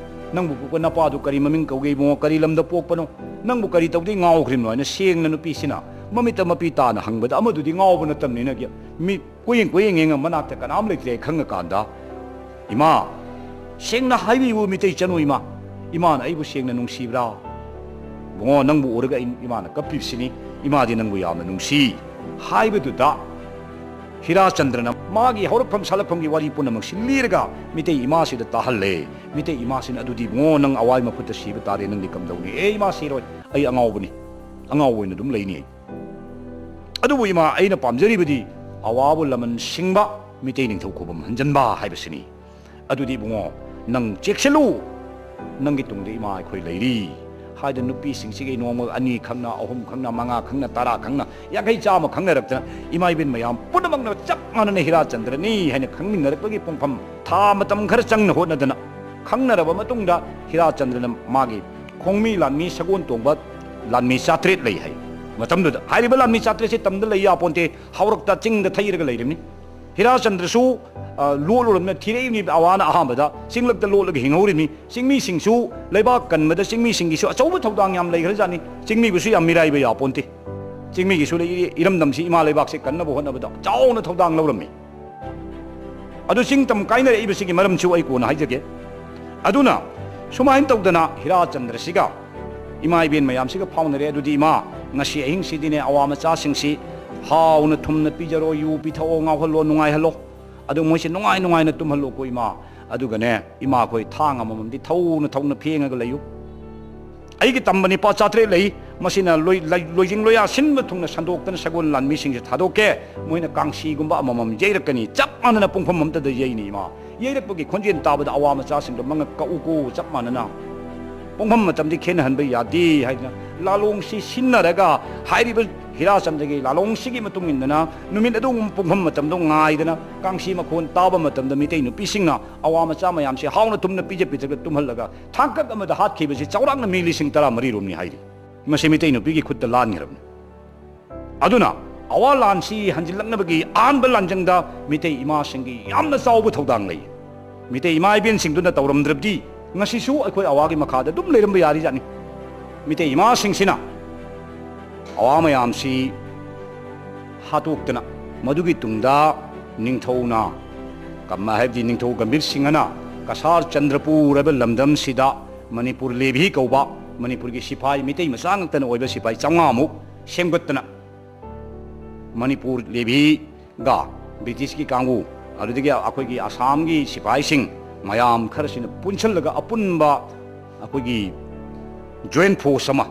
ꯅꯪꯕꯨ ꯄꯣꯛꯄ ꯅꯄꯥꯗꯨ ꯀꯔꯤ ꯃꯃꯤꯡ ꯀꯧꯒꯦ ꯏꯕꯨꯡꯉꯣ? ꯀꯔꯤ ꯂꯝꯗ ꯄꯣꯛꯄꯅꯣ? ꯅꯪꯕꯨ ꯀꯔꯤ ꯇꯧꯗꯣꯏ ꯉꯥꯎꯈ꯭ꯔꯤꯕꯅꯣ?" ꯍꯥꯏꯅ ꯁꯦꯡꯅ ꯅꯨꯄꯤꯁꯤꯅ ꯃꯃꯤꯠꯇ ꯃꯄꯤ ꯇꯥꯅ ꯍꯪꯕꯗ, ꯑꯃꯗꯨꯗꯤ ꯉꯥꯎꯕ ꯅꯠꯇꯕꯅꯤꯅ ꯃꯤ ꯀꯣꯏꯌꯦꯡ ꯀꯣꯏꯌꯦꯡ ꯌꯦꯡꯉ ꯃꯅꯥꯛꯇ ꯀꯅꯥꯝ ꯂꯩꯇ꯭ꯔꯦ ꯈꯪꯉꯀꯥꯟꯗ, "ꯏꯃꯥ, ꯁꯦꯡꯅ ꯍꯥꯏꯕꯤꯌꯨ ꯃꯤꯇꯩ ꯆꯅꯨ ꯏꯃꯥ, ꯏꯃꯥꯅ ꯑꯩꯕꯨ ꯁꯦꯡꯅ ꯅꯨꯡꯁꯤꯕ꯭ꯔꯥ? ꯏꯕꯨꯡꯉꯣ, ꯅꯪꯕꯨ ꯎꯔꯒ ꯑꯩ, ꯏꯃꯥꯅ ꯀꯞꯄꯤꯕꯁꯤꯅꯤ, ꯏꯃꯥꯗꯤ ꯅꯪꯕꯨ ꯌꯥꯝꯅ ꯅꯨꯡꯁꯤ" ꯍꯥꯏꯕꯗꯨꯗ, ꯍꯤꯔꯥꯆꯟꯗ꯭ꯔꯅ ꯃꯥꯒꯤ ꯍꯧꯔꯛꯐꯝ ꯁꯥꯠꯂꯛꯐꯝꯒꯤ ꯋꯥꯔꯤ ꯄꯨꯝꯅꯃꯛꯁꯤ ꯂꯤꯔꯒ ꯃꯤꯇꯩ ꯏꯃꯥꯁꯤꯗ ꯇꯥꯍꯜꯂꯦ꯫ ꯃꯤꯇꯩ ꯏꯃꯥꯁꯤꯅ, "ꯑꯗꯨꯗꯤ ꯏꯕꯨꯡꯉꯣ, ꯅꯪ ꯑꯋꯥꯏ ꯃꯈꯨꯠꯇ ꯁꯤꯕ ꯇꯥꯔꯦ, ꯅꯪꯗꯤ ꯀꯝꯗꯧꯅꯤ?" "ꯑꯦ ꯏꯃꯥ, ꯁꯤꯔꯣꯏ, ꯑꯩ ꯑꯉꯥꯎꯕꯅꯤ, ꯑꯉꯥꯎꯕ ꯑꯣꯏꯅ ꯑꯗꯨꯝ ꯂꯩꯅꯤ ꯑꯩ꯫ ꯑꯗꯨꯕꯨ ꯏꯃꯥ, ꯑꯩꯅ ꯄꯥꯝꯖꯔꯤꯕꯗꯤ ꯑꯋꯥꯕꯨ ꯂꯃꯟ ꯁꯤꯡꯕ, ꯃꯤꯇꯩ ꯅꯤꯡꯊꯧ ꯈꯨꯕꯝ ꯍꯟꯖꯟꯕ ꯍꯥꯏꯕꯁꯤꯅꯤ꯫ ꯑꯗꯨꯗꯤ ꯏꯕꯨꯡꯉꯣ, ꯅꯪ ꯆꯦꯛꯁꯤꯜꯂꯨ, ꯅꯪꯒꯤ ꯇꯨꯡꯗ ꯏꯃꯥ ꯑꯩꯈꯣꯏ ꯂꯩꯔꯤ" ꯍꯥꯏꯗꯅ ꯅꯨꯄꯤꯁꯤꯡꯁꯤꯒꯤ ꯅꯣꯡꯃ ꯑꯅꯤ ꯈꯪꯅ, ꯑꯍꯨꯝ ꯈꯪꯅ, ꯃꯉꯥ ꯈꯪꯅ, ꯇꯔꯥ ꯈꯪꯅ, ꯌꯥꯡꯈꯩ, ꯆꯥꯝꯃ ꯈꯪꯅꯔꯛꯇꯅ, ꯏꯃꯥ ꯏꯕꯦꯟ ꯃꯌꯥꯝ ꯄꯨꯝꯅꯃꯛꯅ ꯆꯞ ꯃꯥꯟꯅꯅ ꯍꯤꯔꯥꯆꯟꯗ꯭ꯔꯅꯤ ꯍꯥꯏꯅ ꯈꯪꯃꯤꯟꯅꯔꯛꯄꯒꯤ ꯄꯨꯡꯐꯝ ꯊꯥ ꯃꯇꯝ ꯈꯔ ꯆꯪꯅ ꯍꯣꯠꯅꯗꯅ ꯈꯪꯅꯔꯕ ꯃꯇꯨꯡꯗ, ꯍꯤꯔꯥꯆꯟꯗ꯭ꯔꯅ ꯃꯥꯒꯤ ꯈꯣꯡꯃꯤ ꯂꯥꯟꯃꯤ ꯁꯒꯣꯜ ꯇꯣꯡꯕ ꯂꯥꯟꯃꯤ ꯆꯥꯇ꯭ꯔꯦꯠ ꯂꯩ ꯍꯥꯏ꯫ ꯃꯇꯝꯗꯨꯗ ꯍꯥꯏꯔꯤꯕ ꯂꯥꯟꯃꯤ ꯆꯥꯇ꯭ꯔꯦꯠꯁꯤ ꯇꯝꯗ ꯂꯩ ꯌꯥꯄꯣꯟꯇꯦ, ꯍꯧꯔꯛꯇ ꯆꯤꯡꯗ ꯊꯩꯔꯒ ꯂꯩꯔꯤꯕꯅꯤ꯫ ꯍꯤꯔꯥꯆꯟꯗ꯭ꯔꯁꯨ, ꯑ, ꯂꯣꯠꯂꯨꯔꯕꯅ ꯊꯤꯔꯛꯏꯕꯅꯤ꯫ ꯑꯋꯥꯅ ꯑꯍꯥꯟꯕꯗ ꯆꯤꯡꯂꯛꯇ ꯂꯣꯠꯂꯒ ꯍꯤꯡꯍꯧꯔꯤꯕꯅꯤ꯫ ꯆꯤꯡꯃꯤꯁꯤꯡꯁꯨ, ꯂꯩꯕꯥꯛ ꯀꯟꯕꯗ ꯆꯤꯡꯃꯤꯁꯤꯡꯒꯤꯁꯨ ꯑꯆꯧꯕ ꯊꯧꯗꯥꯡ ꯌꯥꯝ ꯂꯩꯈ꯭ꯔꯖꯥꯠꯅꯤ꯫ ꯆꯤꯡꯃꯤꯕꯨꯁꯨ ꯌꯥꯝ ꯃꯤꯔꯥꯏꯕ ꯌꯥꯄꯣꯟꯇꯦ꯫ ꯆꯤꯡꯃꯤꯒꯤꯁꯨ ꯂꯩ-, ꯏꯔꯝꯗꯝꯁꯤ, ꯏꯃꯥ ꯂꯩꯕꯥꯛꯁꯤ ꯀꯟꯅꯕ ꯍꯣꯠꯅꯕꯗ ꯆꯥꯎꯅ ꯊꯧꯗꯥꯡ ꯂꯧꯔꯝꯃꯤ꯫ ꯑꯗꯨ ꯆꯤꯡ ꯇꯝ ꯀꯥꯏꯅꯔꯛꯏꯕꯁꯤꯒꯤ ꯃꯔꯝꯁꯨ ꯑꯩ ꯀꯣꯟꯅ ꯍꯥꯏꯖꯒꯦ꯫ ꯑꯗꯨꯅ ꯁꯨꯃꯥꯏꯅ ꯇꯧꯗꯅ ꯍꯤꯔꯥꯆꯟꯗ꯭ꯔꯁꯤꯒ ꯏꯃꯥ ꯏꯕꯦꯟ ꯃꯌꯥꯝꯁꯤꯒ ꯐꯥꯎꯅꯔꯦ꯫ ꯑꯗꯨꯗꯤ ꯏꯃꯥ, ꯉꯁꯤ ꯑꯍꯤꯡꯁꯤꯗꯤꯅꯦ, ꯑꯋꯥ ꯃꯆꯥꯁꯤꯡꯁꯤ ꯍꯥꯎꯅ ꯊꯨꯝꯅ ꯄꯤꯖꯔꯣ, ꯌꯨ ꯄꯤꯊꯛꯑꯣ, ꯉꯥꯎꯍꯜꯂꯣ, ꯅꯨꯡꯉꯥꯏꯍꯜꯂꯣ꯫ ꯑꯗꯨ ꯃꯣꯏꯁꯦ ꯅꯨꯡꯉꯥꯏ ꯅꯨꯡꯉꯥꯏꯅ ꯇꯨꯝꯍꯜꯂꯣꯀꯣ ꯏꯃꯥ꯫ ꯑꯗꯨꯒꯅꯦ, ꯏꯃꯥꯈꯣꯏ ꯊꯥꯡ ꯑꯃꯃꯝꯗꯤ ꯊꯧꯅ ꯊꯧꯅ ꯐꯦꯡꯉꯒ ꯂꯩꯌꯨ꯫ ꯑꯩꯒꯤ ꯇꯝꯕ ꯅꯤꯄꯥ ꯆꯥꯇ꯭ꯔꯦꯠ ꯂꯩ꯫ ꯃꯁꯤꯅ ꯂꯣꯏ-, ꯂꯩ-, ꯂꯣꯏꯖꯤꯡ ꯂꯣꯌꯥ ꯁꯤꯟꯕ ꯊꯨꯡꯅ ꯁꯟꯗꯣꯛꯇꯅ ꯁꯒꯣꯜ ꯂꯥꯟꯃꯤꯁꯤꯡꯁꯦ ꯊꯥꯗꯣꯛꯀꯦ꯫ ꯃꯣꯏꯅ ꯀꯥꯡꯁꯤꯒꯨꯝꯕ ꯑꯃꯃꯝ ꯌꯩꯔꯛꯀꯅꯤ꯫ ꯆꯞ ꯃꯥꯟꯅꯅ ꯄꯨꯡꯐꯝ ꯑꯃꯠꯇꯗ ꯌꯩꯅꯤ ꯏꯃꯥ꯫ ꯌꯩꯔꯛꯄꯒꯤ ꯈꯣꯟꯖꯦꯜ ꯇꯥꯕꯗ ꯑꯋꯥ ꯃꯆꯥꯁꯤꯡꯗꯣ ꯃꯉꯛ ꯀꯛꯎꯀꯣ, ꯆꯞ ꯃꯥꯟꯅꯅ꯫ ꯄꯨꯡꯐꯝ ꯃꯇꯝꯗꯤ ꯈꯦꯠꯅꯍꯟꯕ ꯌꯥꯗꯦ ꯍꯥꯏꯗꯅ ꯂꯥꯂꯣꯡꯁꯤ ꯁꯤꯟꯅꯔꯒ, ꯍꯥꯏꯔꯤꯕ ꯍꯤꯔꯥꯆꯟꯗ꯭ꯔꯒꯤ ꯂꯥꯂꯣꯡꯁꯤꯒꯤ ꯃꯇꯨꯡ ꯏꯟꯗꯅ ꯅꯨꯃꯤꯠ ꯑꯗꯨꯒꯨꯝꯕ ꯄꯨꯡꯐꯝ ꯃꯇꯝꯗꯣ ꯉꯥꯏꯗꯅ, ꯀꯥꯡꯁꯤ ꯃꯈꯣꯟ ꯇꯥꯕ ꯃꯇꯝꯗ ꯃꯤꯇꯩ ꯅꯨꯄꯤꯁꯤꯡꯅ ꯑꯋꯥ ꯃꯆꯥ ꯃꯌꯥꯝꯁꯦ ꯍꯥꯎꯅ ꯊꯨꯝꯅ ꯄꯤꯖ ꯄꯤꯊꯛꯇ ꯇꯨꯝꯍꯜꯂꯒ, ꯊꯥꯡꯀꯠ ꯑꯃꯗ ꯍꯥꯠꯈꯤꯕꯁꯤ ꯆꯥꯎꯔꯥꯛꯅ ꯃꯤ ꯂꯤꯁꯤꯡ ꯇꯔꯥ ꯃꯔꯤ ꯔꯣꯝꯅꯤ ꯍꯥꯏꯔꯤ꯫ ꯃꯁꯤ ꯃꯤꯇꯩ ꯅꯨꯄꯤꯒꯤ ꯈꯨꯠꯇ ꯂꯥꯟꯈ꯭ꯔꯕꯅꯤ꯫ ꯑꯗꯨꯅ ꯑꯋꯥ ꯂꯥꯟꯁꯤ ꯍꯟꯖꯤꯜꯂꯛꯅꯕꯒꯤ ꯑꯍꯥꯟꯕ ꯂꯥꯟꯖꯪꯗ ꯃꯤꯇꯩ ꯏꯃꯥꯁꯤꯡꯒꯤ ꯌꯥꯝꯅ ꯆꯥꯎꯕ ꯊꯧꯗꯥꯡ ꯂꯩ꯫ ꯃꯤꯇꯩ ꯏꯃꯥ ꯏꯕꯦꯟꯁꯤꯡꯗꯨꯅ ꯇꯧꯔꯝꯗ꯭ꯔꯕꯗꯤ ꯉꯁꯤꯁꯨ ꯑꯩꯈꯣꯏ ꯑꯋꯥꯒꯤ ꯃꯈꯥꯗ ꯑꯗꯨꯝ ꯂꯩꯔꯝꯕ ꯌꯥꯔꯤꯖꯥꯠꯅꯤ꯫ ꯃꯤꯇꯩ ꯏꯃꯥꯁꯤꯡꯁꯤꯅ ꯑꯋꯥ ꯃꯌꯥꯝꯁꯤ ꯍꯥꯠꯇꯣꯛꯇꯅ, ꯃꯗꯨꯒꯤ ꯇꯨꯡꯗ ꯅꯤꯡꯊꯧꯅ, ꯀꯝ-, ꯍꯥꯏꯕꯗꯤ ꯅꯤꯡꯊꯧ ꯒꯝꯚꯤꯔ ꯁꯤꯡꯍꯅ ꯀꯁꯥꯔ ꯆꯟꯗ꯭ꯔꯄꯨꯔ ꯍꯥꯏꯕ ꯂꯝꯗꯝꯁꯤꯗ ꯃꯅꯤꯄꯨꯔ ꯂꯦꯚꯤ ꯀꯧꯕ ꯃꯅꯤꯄꯨꯔꯒꯤ ꯁꯤꯐꯥꯏ, ꯃꯤꯇꯩ ꯃꯆꯥ ꯉꯥꯛꯇꯅ ꯑꯣꯏꯕ ꯁꯤꯐꯥꯏ ꯆꯥꯝꯃꯉꯥꯃꯨꯛ ꯁꯦꯝꯒꯠꯇꯅ, ꯃꯅꯤꯄꯨꯔ ꯂꯦꯚꯤꯒ ꯕ꯭ꯔꯤꯇꯤꯁꯀꯤ ꯀꯥꯡꯕꯨ, ꯑꯗꯨꯗꯒꯤ ꯑꯩꯈꯣꯏꯒꯤ ꯑꯁꯥꯝꯒꯤ ꯁꯤꯐꯥꯏꯁꯤꯡ ꯃꯌꯥꯝ ꯈꯔꯁꯤꯅ ꯄꯨꯟꯁꯤꯜꯂꯒ ꯑꯄꯨꯟꯕ ꯑꯩꯈꯣꯏꯒꯤ ꯖꯣꯏꯟ ꯐꯣꯔꯁ ꯑꯃ,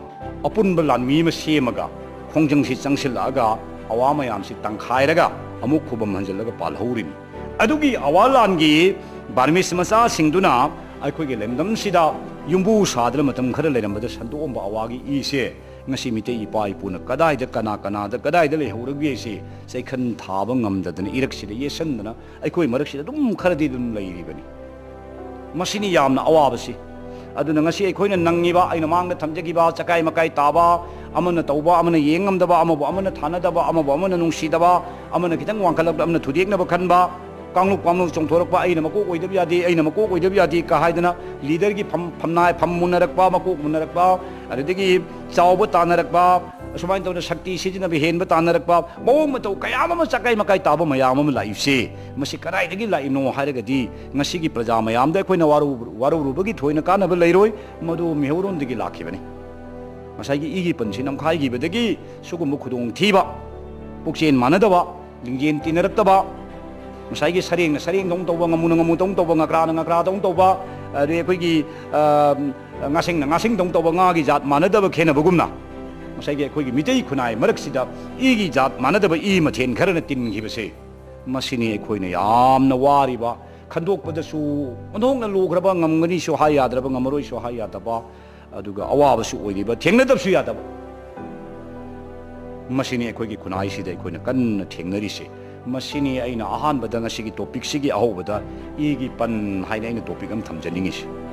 ꯑꯄꯨꯟꯕ ꯂꯥꯟꯃꯤ ꯑꯃ ꯁꯦꯝꯃꯒ, ꯈꯣꯡꯖꯪꯁꯤ ꯆꯪꯁꯤꯜꯂꯛꯑꯒ, ꯑꯋꯥ ꯃꯌꯥꯝꯁꯤ ꯇꯪꯈꯥꯏꯔꯒ ꯑꯃꯨꯛ ꯈꯨꯕꯝ ꯍꯟꯖꯤꯜꯂꯒ ꯄꯥꯜꯍꯧꯔꯤꯅꯤ꯫ ꯑꯗꯨꯒꯤ ꯑꯋꯥ ꯂꯥꯟꯒꯤ ꯕꯔꯃꯤꯁ ꯃꯆꯥꯁꯤꯡꯗꯨꯅ ꯑꯩꯈꯣꯏꯒꯤ ꯂꯝꯗꯝꯁꯤꯗ ꯌꯨꯝꯕꯨ ꯁꯥꯗꯅ ꯃꯇꯝ ꯈꯔ ꯂꯩꯔꯝꯕꯗ ꯁꯟꯗꯣꯛꯑꯝꯕ ꯑꯋꯥꯒꯤ ꯏꯁꯦ ꯉꯁꯤ ꯃꯤꯇꯩ ꯏꯄꯥ ꯏꯄꯨꯅ ꯀꯗꯥꯏꯗ, ꯀꯅꯥ ꯀꯅꯥꯗ, ꯀꯗꯥꯏꯗ ꯂꯩꯍꯧꯔꯒꯦ ꯁꯤ ꯆꯩꯈꯟ ꯊꯥꯕ ꯉꯝꯗꯗꯅ, ꯏꯔꯛꯁꯤꯗ ꯌꯦꯠꯁꯟꯗꯅ ꯑꯩꯈꯣꯏ ꯃꯔꯛꯁꯤꯗ ꯑꯗꯨꯝ ꯈꯔꯗꯤ ꯑꯗꯨꯝ ꯂꯩꯔꯤꯕꯅꯤ꯫ ꯃꯁꯤꯅꯤ ꯌꯥꯝꯅ ꯑꯋꯥꯕꯁꯤ꯫ ꯑꯗꯨꯅ ꯉꯁꯤ ꯑꯩꯈꯣꯏꯅ ꯅꯪꯉꯤꯕ, ꯑꯩꯅ ꯃꯥꯡꯗ ꯊꯝꯖꯈꯤꯕ ꯆꯀꯥꯏ ꯃꯀꯥꯏ ꯇꯥꯕ, ꯑꯃꯅ ꯇꯧꯕ, ꯑꯃꯅ ꯌꯦꯡ ꯉꯝꯗꯕ, ꯑꯃꯕꯨ ꯑꯃꯅ ꯊꯥꯅꯗꯕ, ꯑꯃꯕꯨ ꯑꯃꯅ ꯅꯨꯡꯁꯤꯗꯕ, ꯑꯃꯅ ꯈꯤꯇꯪ ꯋꯥꯡꯈꯠꯂꯛꯄꯗ ꯑꯃꯅ ꯊꯨꯗꯦꯛꯅꯕ ꯈꯟꯕ, ꯀꯥꯡꯂꯨꯞ ꯀꯥꯡꯂꯨꯞ ꯆꯣꯡꯊꯣꯔꯛꯄ, "ꯑꯩꯅ ꯃꯀꯣꯛ ꯑꯣꯏꯗꯕ ꯌꯥꯗꯦ, ꯑꯩꯅ ꯃꯀꯣꯛ ꯑꯣꯏꯗꯕ ꯌꯥꯗꯦ" ꯀ ꯍꯥꯏꯗꯅ ꯂꯤꯗꯔꯒꯤ ꯐꯝ, ꯐꯝꯅꯥꯏ ꯐꯝ ꯃꯨꯟꯅꯔꯛꯄ, ꯃꯀꯣꯛ ꯃꯨꯟꯅꯔꯛꯄ, ꯑꯗꯨꯗꯒꯤ ꯆꯥꯎꯕ ꯇꯥꯟꯅꯔꯛꯄ, ꯑꯁꯨꯃꯥꯏꯅ ꯇꯧꯗꯅ ꯁꯛꯇꯤ ꯁꯤꯖꯤꯟꯅꯕ ꯍꯦꯟꯕ ꯇꯥꯟꯅꯔꯛꯄ, ꯃꯑꯣꯡ ꯃꯇꯧ ꯀꯌꯥ ꯑꯃ ꯆꯀꯥꯏ ꯃꯀꯥꯏ ꯇꯥꯕ ꯃꯌꯥꯝ ꯑꯃ ꯂꯥꯛꯏꯕꯁꯦ, ꯃꯁꯤ ꯀꯗꯥꯏꯗꯒꯤ ꯂꯥꯛꯏꯕꯅꯣ ꯍꯥꯏꯔꯒꯗꯤ, ꯉꯁꯤꯒꯤ ꯄ꯭ꯔꯖꯥ ꯃꯌꯥꯝꯗ ꯑꯩꯈꯣꯏꯅ ꯋꯥꯔꯧ-, ꯋꯥꯔꯧꯔꯨꯕꯒꯤ ꯊꯣꯏꯅ ꯀꯥꯟꯅꯕ ꯂꯩꯔꯣꯏ, ꯃꯗꯨ ꯃꯤꯍꯧꯔꯣꯟꯗꯒꯤ ꯂꯥꯛꯈꯤꯕꯅꯤ꯫ ꯉꯁꯥꯏꯒꯤ ꯏꯒꯤ ꯄꯟꯁꯤ ꯅꯝꯈꯥꯏꯈꯤꯕꯗꯒꯤ ꯁꯤꯒꯨꯝꯕ ꯈꯨꯗꯣꯡꯊꯤꯕ, ꯄꯨꯛꯆꯦꯟ ꯃꯥꯟꯅꯗꯕ, ꯂꯤꯡꯖꯦꯜ ꯇꯤꯟꯅꯔꯛꯇꯕ, ꯉꯁꯥꯏꯒꯤ ꯁꯔꯦꯡꯅ ꯁꯔꯦꯡꯗꯧꯅ ꯇꯧꯕ, ꯉꯥꯃꯨꯅ ꯉꯥꯃꯨꯗꯧꯅ ꯇꯧꯕ, ꯉꯀ꯭ꯔꯥꯅ ꯉꯀ꯭ꯔꯥꯗꯧꯅ ꯇꯧꯕ, ꯑꯗꯩ ꯑꯩꯈꯣꯏꯒꯤ, ꯑ, ꯉꯥꯁꯤꯡꯅ ꯉꯥꯁꯤꯡꯗꯧꯅ ꯇꯧꯕ, ꯉꯥꯒꯤ ꯖꯥꯠ ꯃꯥꯟꯅꯗꯕ ꯈꯦꯠꯅꯕꯒꯨꯝꯅ, ꯉꯁꯥꯏꯒꯤ ꯑꯩꯈꯣꯏꯒꯤ ꯃꯤꯇꯩ ꯈꯨꯟꯅꯥꯏ ꯃꯔꯛꯁꯤꯗ ꯏꯒꯤ ꯖꯥꯠ ꯃꯥꯟꯅꯗꯕ ꯏ ꯃꯊꯦꯟ ꯈꯔꯅ ꯇꯤꯟꯈꯤꯕꯁꯦ, ꯃꯁꯤꯅꯤ ꯑꯩꯈꯣꯏꯅ ꯌꯥꯝꯅ ꯋꯥꯔꯤꯕ, ꯈꯟꯗꯣꯛꯄꯗꯁꯨ ꯑꯣꯟꯊꯣꯛꯅ ꯂꯨꯈ꯭ꯔꯕ, ꯉꯝꯒꯅꯤꯁꯨ ꯍꯥꯏ ꯌꯥꯗ꯭ꯔꯕ, ꯉꯝꯃꯔꯣꯏꯁꯨ ꯍꯥꯏ ꯌꯥꯗꯕ, ꯑꯗꯨꯒ ꯑꯋꯥꯕꯁꯨ ꯑꯣꯏꯔꯤꯕ, ꯊꯦꯡꯅꯗꯕꯁꯨ ꯌꯥꯗꯕ꯫ ꯃꯁꯤꯅꯤ ꯑꯩꯈꯣꯏꯒꯤ ꯈꯨꯟꯅꯥꯏꯁꯤꯗ ꯑꯩꯈꯣꯏꯅ ꯀꯟꯅ ꯊꯦꯡꯅꯔꯤꯁꯦ꯫ ꯃꯁꯤꯅꯤ ꯑꯩꯅ ꯑꯍꯥꯟꯕꯗ ꯉꯁꯤꯒꯤ ꯇꯣꯄꯤꯛꯁꯤꯒꯤ ꯑꯍꯧꯕꯗ ꯏꯒꯤ ꯄꯟ ꯍꯥꯏꯅ ꯑꯩꯅ ꯇꯣꯄꯤꯛ ꯑꯃ ꯊꯝꯖꯅꯤꯡꯉꯤꯁꯦ꯫